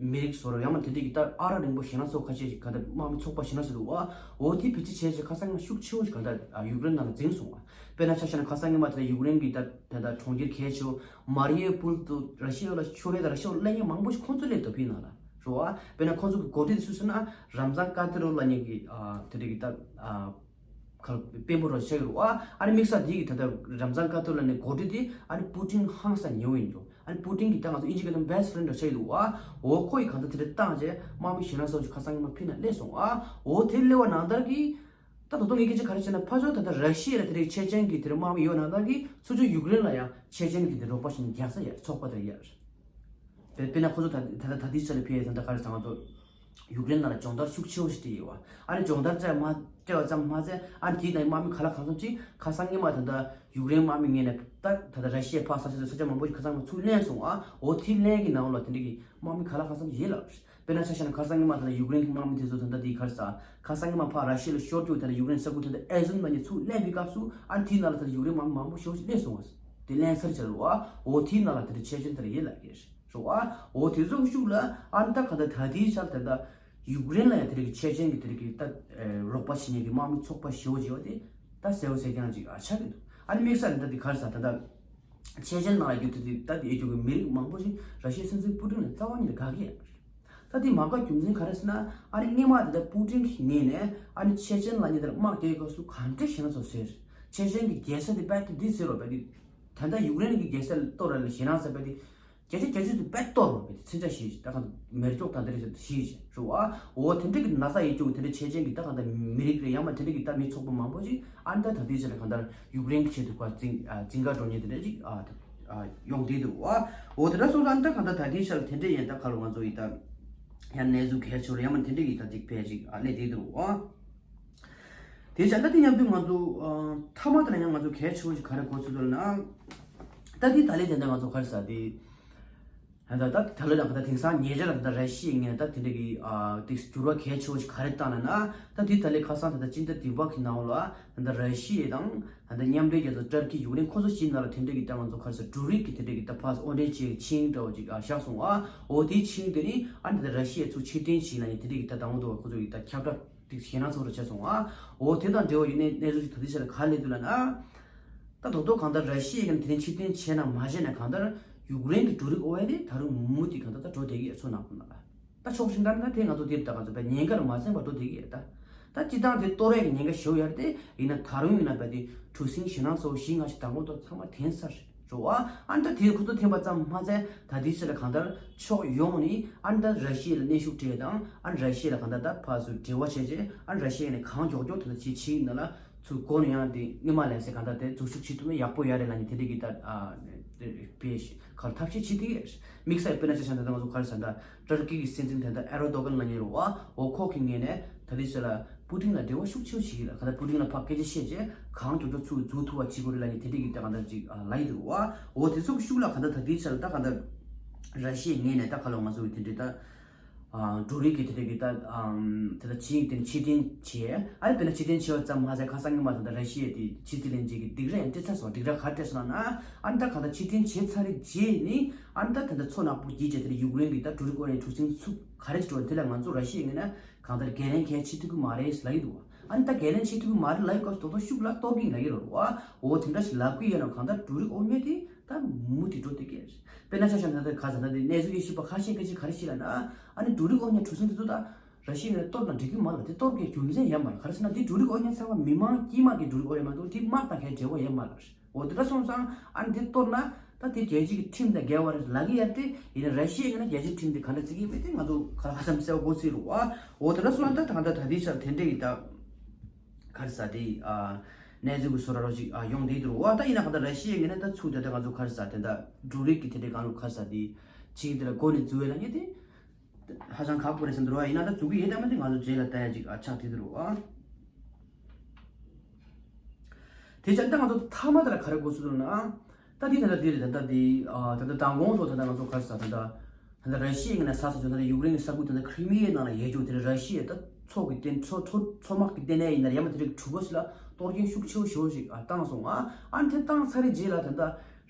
མི་རིགས་ཚོ་རེད་ཡང་མ་དེ་འདྲའི་གི་ད་ཨ་རག་རིང་པོ་ཞེད་སྣང་ཚོགས་ཁ་ཆེ་ཞིག་ག་ད་དམག་མི་ཚོགས་པ་ཞེད་སྣང་ཚོགས་འདུག་བ། འོ་དེ་བེད་སྤྱོད་བྱས་བྱས་ཁ་སང་ཉི་མ་ཤུགས་ཆེ་བོ་ཞིག་ག་ད་ཡུཀ་རེན་ནང་ལ་འཛིངས་སོང་བ། དཔེར་ན་ཆ་བཞག་ན་ཁ་སང་ཉི་མ་དེ་ལ་ཡུཀ་རེན་གྱི་ད་ད་ད་གྲོང་ཁྱེར་གལ་ཆེ་བོ་མ་རི་ཡུ་པུལ་དུ་ར་ཤི་ཡ་ལ་ཕྱོགས་རེ་དང་ར་ཤི་ཡ་ལ་གློད་བརྙན་མང་པོ་ཞིག་ཁོང་ཚོ་སླེབས་འདུག་ཕི་ནང་ལ་རེད་བ། དཔེར་ན་ཁོང་ཚོ་གི་འགོ་ཁྲིད་དེ་སུ་ཟེར་ན་རམ་ཛན་ཀ་ཏི་རོ་ལབ་མཁན་གྱི་ཨ་དེ་འདྲ་གི་ད་ཨ་ཁ་དཔོན་པོ་རོ་ཆགས་ཡོད་རེད་བ། ཨ་ནི་དམིགས་བསལ་དེ་གི་ད་ལྟ་རམ་ཛན་ཀ་ཏི་རོ་ལབ་མཁན་འགོ་ཁྲིད་དེ་ཨ་ནི་པུ་ཏིན་ཧང་སང་ཉེ་བོ་ཡིན་འདུག་ཨ་ནི་པུ་ཏིན་གྱི་ད་ང་ཚོ་ཨིན་ཇི་སྐད་ནང་བྷེ་སི་ཊི་ཕ་རེན་ཌི་རེད་ཆགས་ཡོད་འདུག་བ། འོ་ཁོ་ཡི་གང་ལྟར་དེ་འདྲ་བཏང་རྗེས་དམག་མི་ཞེད་སྣང་ཚོགས་ཀྱི་ཁ་སང་ཉི་མ་ཕི་ནང་སླེབས་སོང་བ། འོ་དེ་སླེབས་པ་ནང་ལྟར་གྱི། ད་ད་དུང་ངས་སྐད་ཆ་ག་རེ་བཤད་ན་ཕར་ཕྱོགས་ད་ལྟ་ར་ཤི་ཡ་ལ་དེ་རིང་ཆེ་ཅན་གྱི་དེ་རིང་དམག་མི་ཡོད་ནང་ལྟར་གྱི་ཚུར་ཕྱོགས་ཡུཀ་རེན་ལ་ཡང་ཆེ་ཅན་གྱི་དེ་རོགས་པ་བྱེད་མཁན་རྒྱག་ས་ཡོད་རེད། ཚོགས་པ་དེ་ཡོད་རེད། དཔེར་ན་ཁོ་ཚོ་ད་ད་ད་ད་ལྟའི་ཆ་ལ་ཕར་ད་ལྟ་ག་རེ་ཟེར་ང་ཚོ་ཡུཀ་རེན་ནང་ལ་སྦྱོང་བརྡར་ཤུགས་ཆེ་བོ་ཞིག་སྤྲད་ཡོད་བ། ཨ་ནི་སྦྱོང་བརྡར་བྱས་མ་སྤྲད་པ་ཙམ་མ་ཟད་ཨ་ནི་དེའི་ནང་དམག་མི་ག་ལ་གང་འཚམ་ཅིག་ཁ་སང་ཉི་མ་ད་ལྟ་ཡུཀ་རེན་དམག་མི་ངོས་ནས་ད་ད་ལྟ་ར་ཤི་ཡའི་ཕར་ས་ཆ་ས་ཆ་མང་པོ་ཞིག་ཁ་སང་ཉི་མ་ཚུར་ལེན་སོང་ཨ། འོ་དེ་ལེན་གྱི་ནང་ལ་དེ་འདྲ་གི་དམག་མི་ག་ལ་གང་འཚམ་ཅིག་ཡོད་ལ། དཔེར་ན་ཆ་བཞག་ན་ཁ་སང་ཉི་མ་ད་ལྟ་ཡུཀ་རེན་གྱི་དམག་མི་དེ་ཚོ་ད་ལྟ་དེའི་ག་རེ་ཟེར་ཁ་སང་ཉི་མ་ཕར་ར་ཤི་ཡ་ལ་ཤོར་རྒྱུ་ད་ལྟ་ཡུཀ་རེན་ས་ཁུལ་ད་ལྟ་ཨེ་ཟུན་ནང་ནས་ཚུར་སླེབས་པའི་སྐབས་སུ་ཨ་ནི་དེའི་ནང་ལ་ད་ལྟ་ཡུཀ་རེན་དམག་མི་མང་པོ་ཞེ་པོ་ཞིག་སླེབས་སོང་བ། དེ་ལེན་ཚར་ཅིག་རེད་བ། འོ་དེའི་ནང་ལ་ད་ལྟ་ཆེ་ཆུང་ད་ལྟ་ཡོད་ལབ་ཀྱི་རེད་བ། འོ་དེ་ཚོ་གི་ཤུགས་ལ་ཨ་ནི་ད་ག་ད་ད་དེའི་ཆར་ད་ལྟ་ཡུཀ་རེན་ལ་ཡང་དེ་རིགས་ཀྱི་ཆེ་ཆུང་གི་དེ་རིགས་ཀྱི་ད་རོགས་པ་བྱེད་མཁན་གྱི་དམག་མི་ཚོགས་པ་ཞེ་པོ་ཅིག་ཡོད་དེ་ད་གསལ་པོ་གསལ་རྐྱང་ཅིག་ཨ་ཆགས་ཀྱི་འདུག་ཨ་ནི་དམིགས་བསལ་ནི་ད་དེ་ག་རེ་ཟེར་ད་ད་ཆེ་ཆུང་ནང་ལ་རྒྱུ་དེ་དེ་ད་དེ་ཡོད་རྒྱུ་གི་མི་རིགས་མང་པོ་ཞིག་ར་ཤི་ཡའི་སྲིད་འཛིན་པུ་ཏིན་ལ་རྩ་བ་ཉིད་ནས་དགའ་གི་ཡོད་རེད། ད་དེ་མ་དགའ་རྒྱུ་མཚན་ག་རེ་ཟེར་ན་ཨ་ནི་སྔོན་མ་དེ་ལྟར་པུ་ཏིན་གྱི་ངོས་ནས་ཨ་ནི་ཆེ་ཆུང་ལབ་མཁན་དེ་ལ་དམག་རྒྱག་སྐབས་སུ་ག་འདྲ་ཞེད་སྣང་ཚོར་ཟེར། ཆེ་ཆུང་གི་རྒྱལ་ས་དེ་རྦད་དེ་འདི་ཟེར་རོ་རྦད་དེ། ད་ལྟ་ཡུཀ་རེན་གྱི་རྒྱལ་ས་ལ་གཏོར་ར་ལ་ཞེད་སྣང་ཟེར་རྦད་དེ། རྒྱལ་ཆེ་རྒྱལ་ཆེ་དེ་རྦད་གཏོར་རོ་རྦད་དེ་མཚོན་ཆ་བཞེས་ཤིག་ད་ག་མེ་སྒྱོགས་དང་དེ་རེ་བཞེས་ཤིག་རོ་ཨ། འོ་དེ་འདྲ་གི་ན་ཚ་ཡོད་རྒྱུ་དེ་འདྲ་ཆེ་ཆུང་གི་ད་ག་ད་མི་རིགས་རེད་ཡང་མ་དེ་འདྲ་གི་ད་མི་ཚོགས་པ་མང་པོ་ཞིག་ཨ་ནི་ད་ད་དེ་ཆེ་ལ་ག་ད་ཡུཀ་རེན་གྱི་ཆེད་དུ་ག་འཛིང་འཛིང་ག་འགྲོ་མཁན་དེ་འདྲ་ཅིག་ཨ། ཨ་ཡོང་བསྡད་འདུག་ཨ། འོ་དེ་འདྲ་སོང་ཙང་ད་གང་ལྟར་ད་ལྟའི་ཆར་དེ་འདྲ་ཡིན་ད་ག་ལ་ང་ཚོ་ཡི་ད་ཡང་གནས་ཚུལ་གལ་ཆེ་བ་ཡང་མ་དེ་འདྲ་ཡི་ད་ཅིག་ཕལ་ཅིག་ཨ་སླེབས་བསྡད་འདུག་ཨ། དེ་བྱས་ད་དེ་མཉམ་དུ་ང་ཚོ་ཨ་མཐའ་མ་དེ་ལ་ཡང་ང་ཚོ་གལ་ཆེ་བ་ཞིག་ག་རེ་གོ་ཚུལ་འདུག་ལབ་ན། ད་དེ་ད་ལྟའི་དེ་འདྲ་ང་ཚོ་ག་རེ་ཟ་དེ། ད་ད་ད་ལོ་ཡང་ད་དེང་སང་ཉེ་ཆར་ད་ར་ཤི་ཡའི་ངོས་ནས་ད་དེ་འདྲ་གི་ཨ་དེ་འགྱུར་བ་གལ་ཆེ་བ་ཞིག་ག་རེ་བཏང་ལབ་ན། ད་དེ་ད་ལྟའི་ཁ་སང་ད་ད་སྤྱི་ཟླ་བདུན་པ་གི་ནང་ལ་ད་ད་ར་ཤི་ཡ་དང་། ད་མཉམ་འབྲེལ་རྒྱལ་ཚོགས་ཏུར་ཀི་ཡུཀ་རེན་ཁོ་ཚོ་བཞི་ནང་ལ་དེ་འདྲ་གི་ད་ང་ཚོ་ག་རེ་ཟེར་འབྲུ་རིགས་ཀྱི་དེ་འདྲ་གི་ད་ཕར་དབོར་འདྲེན་བྱེད་ཆིངས་འདྲ་བོ་ཅིག་ཨ་བཞག་སོང་ཨ། འོ་དེའི་ཆིངས་དེ་ནི་ཨ་ནི་ད་ར་ཤི་ཡས་ཚུར་ཕྱིར་འཐེན་བྱེད་ལབ་ནས་དེ་འདྲ་གི་ད་དང་པོ་དུ་བ་ཁོ་ཚོ་གི་ད་ཁྱབ་བསྒྲགས་ཏིག་ཞེད་སྣང་ཚ་པོ་རུ་བྱས་སོང་ཨ། འོ་དེ་དང་འབྲེལ་བ་ཡོད་ནའི་གནས་ཚུལ་ཅིག་ད་ལྟའི་ཆ་ལ་ག་རེ་སླེབས་འདུག་ལབ་ན། ད་རྡོག་རྡོག་གང་ལྟར་ར་ཤི་ཡས་ཀྱིས་དེ་རིང་ཕྱིར་འཐེན་བྱས་ན་མ་བྱས་ན་གང་ལྟར་ཡུཀ་རེན་གྱི་འབྲུ་རིགས་དབོར་ཡ་དེ་ད་རུང་མུ་མུ་དེ་གང་ལྟར་ད་འགྲོ་བསྡད་ཀྱི་ཡོད་ཚོད་ནང་ཁོ་ན་ལ། ད་ ད་ཕྱོགས་ཤིག་འདྲ་ན་དེ་ང་ཚོ་དེབ་ད་ག་ཚོད་པའི་ཉེན་ཁར་མ་སེམས་པ་འགྲོ་བསྡད་ཀྱི་ཡོད་ད། ད་སྤྱི་བཏང་དེ་གཏོར་ཡག་གི་ཉེན་ཁ་ཞེ་པོ་ཡོད་རེད་དེ། ཡིན་ན་ད་རུང་ཡིན་ན་བས་དེ་གྲུ་གཟིངས་ཞེད་སྣང་ཚ་བོ་བཞི་ལྔ་ཞིག་དང་པོ་ཏོག་ཚང་མ་དེང་སར་འགྲོ་བ། ཨ་ནི་ད་དེ་ཁོ་ཚོ་ཐེམ་པ་ཙམ་མ་ཚད་ད་དེའི་ཕྱིར་ལ་གང་ལྟར་ཕྱོགས་ཡོངས་ནས་ཨ་ནི་ད་ར་ཤི་ཡ་ལ་གནོན་ཤུགས་སྤྲད་དང་། ཨ་ནི་ར་ཤི་ཡ་ལ་གང་ལྟར་ད་ཕར་ཚུར་འབྲེལ་བ་བྱས་རྗེས། ཨ་ནི་ར་ཤི་ཡ་ནས་གང་མགྱོགས་མགྱོགས་ད་ལྟ་ཅིག་ཕྱིའི་ནང་ལ་ཚུར་འགོ་ནས་ཡང་དེ་སྔོན་མ་ལས་ཟེར་གང་ལྟར་དེ་འཛུལ་ཞུགས་བྱེད་ཐུབ་ན་ཡག་པོ་ཡོད་རེད་ལབ་ནས་དེ་འདྲ་གི་ད་ཨ་དཔེ་ག་ལ་ཐབས་ཤེས་བྱེད་དེ་ཡོད། དམིགས་བསལ་དཔེར་ན་ཆ་བཞག་ན་ད་ལྟ་ང་ཚོ་ག་རེ་ཟེར་ད། ཏུར་ཀི་གི་སྲིད་འཛིན་དེ་འདྲ་ཨེར་རོ་དོ་གྷན་ལབ་མཁན་རེད་བ། འོ་ཁོ་གི་ངོས་ནས་ད་ལྟའི་ཆ་ལ་པུ་ཏིན་ལ་འབྲེལ་བ་ཤུགས་ཆེ་བོ་བྱེད་ཀྱི་ལ། ག་ད་པུ་ཏིན་ལ་ཕར་སྐད་ཆ་བཤད་རྗེས་གང་མགྱོགས་མགྱོགས་ཚུར་འཛུལ་ཐུབ་པ་བྱེད་དགོས་རེད་ལབ་ནས་དེ་འདྲ་གི་ད་ག་ད་ཅིག་ལབ་ཡི་འདུག་བ། འོ་དེ་ཚོ་གི་ཤུགས་ལ་ག་ད་ད་ལྟའི་ཆ་ལ་ད་ག་ད་ར་ཤི་ཡའི་ངོས་ནས་ད་ག་ལ་ང་ཚོ་གི་དེ་འདྲའི་ད་འབྲུ་རིགས་ཀྱི་དེ་འདྲ་གི་ད་དེ་ད་ཕྱིའི་དེ་ཕྱིར་འཐེན་བྱས། ཨ་ནི་དཔེར་ན་ཕྱིར་འཐེན་བྱས་པ་ཙམ་མ་ཟད་ཁ་སང་ཉི་མ་ད་ད་ར་ཤི་ཡའི་དེ་ཕྱི་སྲིད་བློན་ཆེན་གྱིས་སྡིགས་ར་ཡང་སྤྲད་ཚར་སོང་། སྡིགས་ར་ག་རེ་སྤྲད་སོང་ལབ་ན། ཨ་ནི་ད་ག་ད་ཕྱིར་འཐེན་བྱས་ཚར་རྗེས་ནི་ཨ་ནི་ད་ད་ད་མཚོ་ནག་པོ་བརྒྱུད་བྱས་དེ་ཡུཀ་རེན་གྱི་ད་འབྲུ་རིགས་དབོར་གནས་གྲུ་གཟིངས་ཚུགས་ག་རེ་བྱེད་འགྲོ་དེ་ལ་ང་ཚོ་ར་ཤི་ཡའི་ངོས་ནས་གང་ལྟར་འགན་ལེན་གལ་ཆེ་ཐུབ་ཀྱི་མ་རེད་ལབ་ཀྱི་འདུག་བ། ཨ་ནི་ད་འགན་ལེན་བྱེད་ཐུབ་ཀྱི་མ་རེད་ལབ་ཡོད་སྐབས་སུ་དོ་དོ་ཤུགས་ལ་གཏོར་གྱིན་ལབ་ཀྱི་རེད་བ། འོ་དེ་འདྲ་ཞིག་ལབ་ཀྱི་ཡོད་ན་གང་ལྟར་འབྲུ་རིགས་དབོར་གནས་དེ་ད་མུ་མཐུད་འགྲོ་བསྡད་ཀྱི་རེད། དཔེར་ན་ཆ་བཞག་ན་ད་ག་ཟེར་ན་དེ་གནས་ཚུལ་དབྱེ་ཞིབ་པ་ཁ་ཤས་ཁ་ཤས་ག་རེ་བྱེད་ལབ་ན། ཨ་ནི་འབྲུ་རིགས་དབོར་གནས་གྲུ་གཟིངས་དེ་ཚོ་ད་ར་ཤི་ཡའི་ངོས་ནས་གཏོར་ན་འགྲིག་གི་མ་རེད། དེ་གཏོར་དགོས་རྒྱུ་མཚན་ཡོད་མ་རེད། ག་རེ་ཟེར་ན་དེ་འབྲུ་རིགས་དབོར་གནས་ཚང་མ་མི་མང་དཀྱུས་མ་གི་འབྲུ་རིགས་དབོར་གནས་མ་གཏོགས་དེ་དམག་དང་གའི་འབྲེལ་བ་ཡོད་མ་རེད། འོ་དེ་འདྲ་སོང་ཙང་ཨ་ནི་དེ་གཏོར་ན་ད་དེ་རྒྱལ་སྤྱི་གི་ཁྲིམས་དང་འགལ་བ་རེད་ལབ་ཀྱི་ཡོད་རེད་དེ། ཡིན་ན་ར་ཤི་ཡའི་ངོས་ནས་རྒྱལ་སྤྱིའི་ཁྲིམས་དེ་ག་འདྲ་བརྩི་གི་ཡོད་མེད་དེ་ང་ཚོ་ག་ལ་ཧ་ཅང་གསལ་པོ་གོ་སྲིད་རེད་བ། འོ་དེ་འདྲ་སོང་ན་ད་ད་ལྟ་ད་ལྟའི་ཆར་དེ་འདྲ་ཡི་ད་ག་རེ་ཟེར་དེ་ཨ་གནས་ཚུལ་གྱི་བཟོ་འདྲ་རོ་ཅིག་ཨ་ཡོང་བསྡད་འདུག་རེད་བ། ད་ཡིན་ན་ག་ད་ར་ཤི་ཡའི་ངོས་ནས་ད་ཚུར་དེ་ད་ང་ཚོ་ག་རེ་ཟེར་དེ་ད་འབྲུ་རིགས་ཀྱི་དེ་འདྲའི་གང་ལུགས་ག་རེ་ཟེར་དེ་ཅིག་དེ་ལ་འགོ་ནས་འཛུལ་བའི་ལབ་མཁན་དེ། ཧ་ཅང་ཁག་པོ་རེད་བསམ་འདུག་ར། ཡིན་ན་ད་འཛུགས་ཀྱི་ཡོད་དམ་མེད་དེ་ང་ཚོ་རྗེས་ལ་ལྟ་ཡ་ཅིག་ཨ་ཆགས་བསྡད་འདུག་ར། དེ་བྱས་ད་ང་ཚོ་མཐའ་མ་དེ་ལ་ག་རེ་གོ་ཚུལ་འདུག་ན། ད་འདི་ད་ལྟ་འདི་རེད། ད་ལྟ་འདི་ཨ་ད་ལྟ་མདང་དགོང་ཐོག་ད་ལྟ་ང་ཚོ་ག་རེ་ཟེར་ད་ལྟ་ད་ལྟ་ར་ཤི་ཡའི་ངོས་ནས་ཟ་ས་ཚོ་ད་ལྟ་ཡུཀ་རེན་གྱི་ས་ཁུལ་ད་ལྟ་ཁི་རི་མི་ཡའི་ནང་ལ་ཡོད་རྒྱུ་དེ་ར་ཤི་ཡའི་ད་མཚོ་གི་སྟེང་མཚོ་མཚོ་མཚོ་དམག་གི་ལྟེ་གནས་ཡིན་ན་ཡང་མ་དེ་རིགས་གྲུ་ཁ་ཞིག་ལ་གཏོར་སྐྱོན་ཤུགས་ཆེ་བོ་ཞེ་པོ་ཞིག་ཨ་བཏང་སོང་ཨ། ཨ་ནི་དེ་བཏང་ཚར་རྗེས་ལ་ད་ལྟ་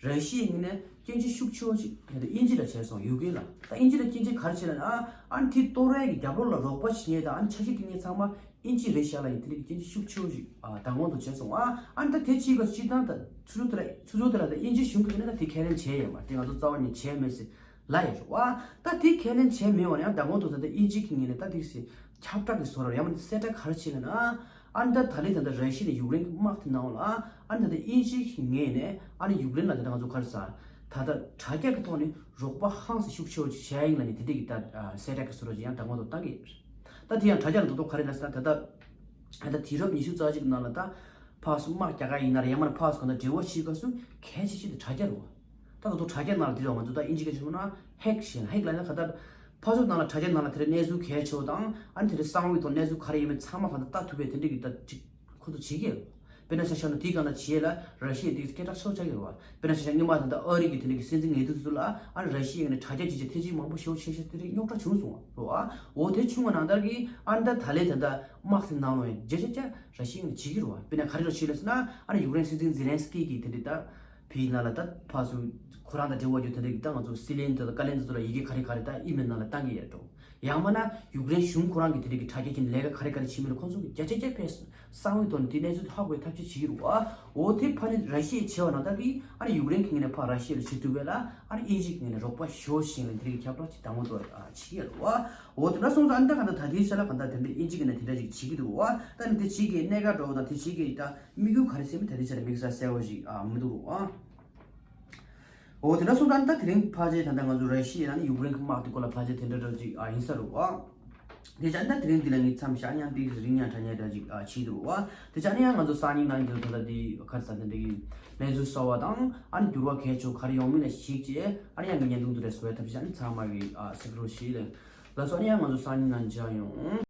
ར་ཤི་ཡའི་ངོས་ནས་སྐྱོན་བརྗོད་ཤུགས་ཆེ་བོ་ཞིག་ད་ལྟ་དབྱིན་ཇི་ལ་བྱས་སོང་། ཡུ་ཀེ་ལ། ད་དབྱིན་ཇི་ལ་སྐྱོན་བརྗོད་ག་རེ་བྱས་ལབ་ན། ཨ་ནི་དེ་གཏོར་ཡས་ཀྱི་རྒྱབ་ལོགས་ལ་རོགས་པ་བྱེད་མཁན་དང་ཨ་ནི་ཆ་ཤས་སྐྱོན་མཁན་ཚང་མ་དབྱིན་ཇི་རེད་ཤག་ལབ་ཡིན། དེ་འདྲ་གི་སྐྱོན་བརྗོད་ཤུགས་ཆེ་བོ་ཞིག་ཨ་མདང་དགོང་དུ་བྱས་སོང་ཨ། ཨ་ནི་ད་དེ་ཕྱིའི་སྐབས་སྤྱིར་བཏང་ད་ཚུར་ཚུར་དེ་ལ་ཚུར་ཚུར་དེ་ལ་ད་དབྱིན་ཇི་གཞུང་གི་ངོས་ནས་ད་དེ་ཁས་ལེན་བྱས་ཡོད་མ་རེད། དེ་ང་ཚོ་རྩ་བ་ནས་བྱས་མེད་ཟེར་ལབ་ཡོད་རེད་བ། ད་དེ་ཁས་ལེན་བྱས་མེད་པ་ནས་ཡང་མདང་དགོང་དུ་ད་ལྟ་དབྱིན་ཇི་གི་ངོས་ནས་ད་དེ་ཟེར་ཁྱབ་བསྒྲགས་ཀྱི་བཟོ་འདྲ་ཡང་མིན་གསལ་བསྒྲགས་ག་རེ་བྱས་ལབ་ན། ཨ་ནི་ད་ད་རེས་ད་ལྟ་ར་ཤི་ཡ་ནས་ཡུཀ་རེན་གྱི་དམག་དེ་གནང་བ་ལ་ཨ་ནི་ད་ལྟ་དབྱིན་ཇི་གི་ངོས་ནས་ཨ་ནི་ཡུཀ་རེན་ལ་ད་ལྟ་ང་ཚོ་ག་རེ་ཟེར་ད་ལྟ་དྲ་རྒྱ་གི་ཐོག་ནས་རོགས་པ་ཧང་སང་ཤུགས་ཆེ་བོ་ཅིག་བྱས་ཡིན་ལབ་ནས་དེ་འདྲ་གི་ད་གསལ་བསྒྲགས་ཀྱི་བཟོ་འདྲ་ཅིག་ཡང་མདང་དགོང་དུ་བཏང་གི་ཡོད་རེད། ད་དེ་ཡང་དྲ་རྒྱ་ལ་རྡོག་རྡོག་ག་རེ་ལབ་ཟེར་ན་ད་ལྟ་ད་ལྟ་དུས་རབས་ཉི་ཤུ་རྩ་གཅིག་ནང་ལ་ད་ཕར་ཚུར་དམག་རྒྱག་ག་ཡིན་ན་རེད། ཡང་མིན་ན་ཕར་ཚུར་གང་ལྟར་འབྲེལ་བ་བྱེད་སྐབས་སུ་གལ་ཆེ་ཤོས་དེ་དྲ་རྒྱ་རེད་བ། ད་ད་དུང་དྲ་རྒྱ་ནང་ལ་དེ་རེད་བ། ང་ཚོ་ད་དབྱིན་ཇི་སྐད་ཆ་བཤད་ན་ཧེག་ཞེས་ཧེག་ལབ་ན་ག་ད་ཕར་ཚུར་ནང་ལ་དྲ་རྒྱ་ནང་ལ་དེ་རིང་གནས་ཚུལ་གལ་ཆེ་བ་དང་ཨ་ནི་དེ་རིང་གསང་བའི་ཐོག་གནས་ཚུལ་ག་རེ་ཡིན་མིན་ཚང་མ་གང་ལྟར་ལྟ་ཐུབ་པའི་དེ་འདྲ་གི་ད་ཅིག་ཁོ་ཚོ་བྱེད་ཀྱི་ཡོད། དཔེར་ན་ཆ་བཞག་ན་དེའི་སྒང་ལ་བྱེད་ལ་ར་ཤི་ཡ་དེ་སྐད་གྲགས་ཆེ་བ་ཆགས་ཀྱི་ཡོད་རེད་བ། དཔེར་ན་ཆ་བཞག་སྔོན་མ་ད་ལྟ་ཨ་རི་གི་དེ་འདྲ་གི་སྲིད་འཛིན་ངེས་དུ་ཚོ་ལ་ཨ་ར་ཤི་ཡ་ནས་དྲ་རྒྱ་བྱེད་ཆེད་ཐེངས་གཅིག་མང་པོ་ཞེ་པོ་བྱས་ཤག་དེ་རིང་རྙོག་དྲ་བྱུང་སོང་བ་རེད་བ། འོ་དེ་བྱུང་བ་ནང་ལྟར་གི་ཨ་ནི་ད་ད་ལན་ད་ལྟ་དམག་དེ་ནང་ལོགས་ཡང་བརྒྱ་ཆ་བརྒྱ་ར་ཤི་ཡ་ནས་བྱེད་ཀྱི་རེད་བ། དཔེར་ན་ག་རེ་རོ་བྱེད་ལ་ཟེར་ན་ཨ་ནི་ཡུཀ་རེན་སྲིད་འཛིན་ཛེ་ལན་སི་ཀི་གིས་དེ་འདྲ་ད་བི་ནང་ལ་ད་ཕར་ཚུར་ཁོ་རང་དང་འབྲེལ་བ་ཡོད་དེ་འདྲ་གི་ད་ང་ཚོ་སྲིད་བློན་དེ་དང་བཀའ་བློན་དེ་ཚོ་ལ་ཡི་གེ་ག་རེ་ག་རེ་ད་ཨི་མེལ་ནང་ལ་བཏང་གི་ཡོད་འགྲོ། ཡང་མིན་ན་ཡུཀ་རེན་གཞུང་ཁོ་རང་གི་དེ་འདྲ་གི་དྲ་རྒྱ་ཀྱི་ལས་ཀ་ག་རེ་ག་རེ་བྱེད་མིན་ལ་ཁོང་ཚོ་གི་བརྒྱ་ཆ་བརྒྱ་ཕེབས་གསང་བའི་ཐོག་ནས་དེ་གནས་ཚུལ་ཧ་གོ་བའི་ཐབས་ཤེས་བྱེད་ཀྱི་རེད་བ། འོ་དེ་ཕ་ནི་ར་ཤི་ཡས་བྱས་པ་ནང་ལྟར་གི་ཨ་ནི་ཡུཀ་རེན་གྱི་ངོས་ནས་ཕར་ར་ཤི་ཡ་ལ་བྱེད་ཐུབ་པས་ལ་ཨ་ནི་དབྱིན་ཇི་གི་ངོས་ནས་རོགས་པ་ཞུ་བཞིན་ལ་དེ་འདྲ་གི་ཁྱབ་བསྒྲགས་ཅིག་དང་པོ་ཐོག་བྱེད་ཀྱི་རེད་བ། འོ་དེ་འདྲ་སོང་ཙང་ཨ་ནི་ད་ག་ད་ད་ལྟའི་ཆ་ལ་ག་ད་དེ་འདྲ་དབྱིན་ཇི་གི་ངོས་ནས་དེ་འདྲ་ཅིག་བྱེད་ཀྱི་འདུག་བ། ད་ནི་དེ་བྱེད་ཀྱི་གནད་འགག་འདྲ་བོ་དང་དེ་བྱེད་ཀྱི་ད་དམིགས་ཡུལ་ག་རེ་ཟེར་མིན་ད་ལྟའི་ཆ་ལ་དམིགས་བསལ་གསལ་པོ་ཞིག་ཨ་མི་འདུག་རུང་ཨ། འོ་དེ་འདྲ་སོང་ཙང་ད་དེ་རིང་ཕལ་ཆེར་ད་ལྟ་ང་ཚོ་ར་ཤི་ཡ་ནང་ནས་ཡུཀ་རེན་གྱི་དམག་དེ་སྐོར་ལ་ཕལ་ཆེར་དེ་འདྲ་འདྲ་ཅིག་ཨ་ཡིན་ས་རུང་ཨ། དེ་བྱས་ན་ད་དེ་རིང་འདི་ལ་ངས་མཚམས་བཞག་ཡང་ཏིག་རིང་ཡང་དྲ་ཉེ་འདྲ་ཅིག་ཨ་བྱེད་འདུག་རུང་ཨ། དེ་བྱས་ན་ཡང་ང་ཚོ་སང་ཉིན་གནངས་ཉིན་ད་ལྟ་དེ་ག་རེ་ཟེར་དེ་འདྲ་གི་གནས་ཚུལ་གསར་བ་དང་ཨ་ནི་འགྱུར་བ་གལ་ཆེ་བ་ག་རེ་ཡོང་མིན་ལ་གཞིགས་བྱས་ཨ་ནི་ཡང་ངས་བརྙན་ཐུང་དེ་འདྲ་བཟོ་བའི་ཐབས་ཤེས་ཨ་ནི་ཚང་མ་གི་ཨ་གཟིགས་རོགས་ཞུ་ཡི་ལགས། ལགས་སོ། ཨ་ནི་ཡང་ང་ཚོ་སང་ཉིན་ནང་མཇལ་ཡོང་།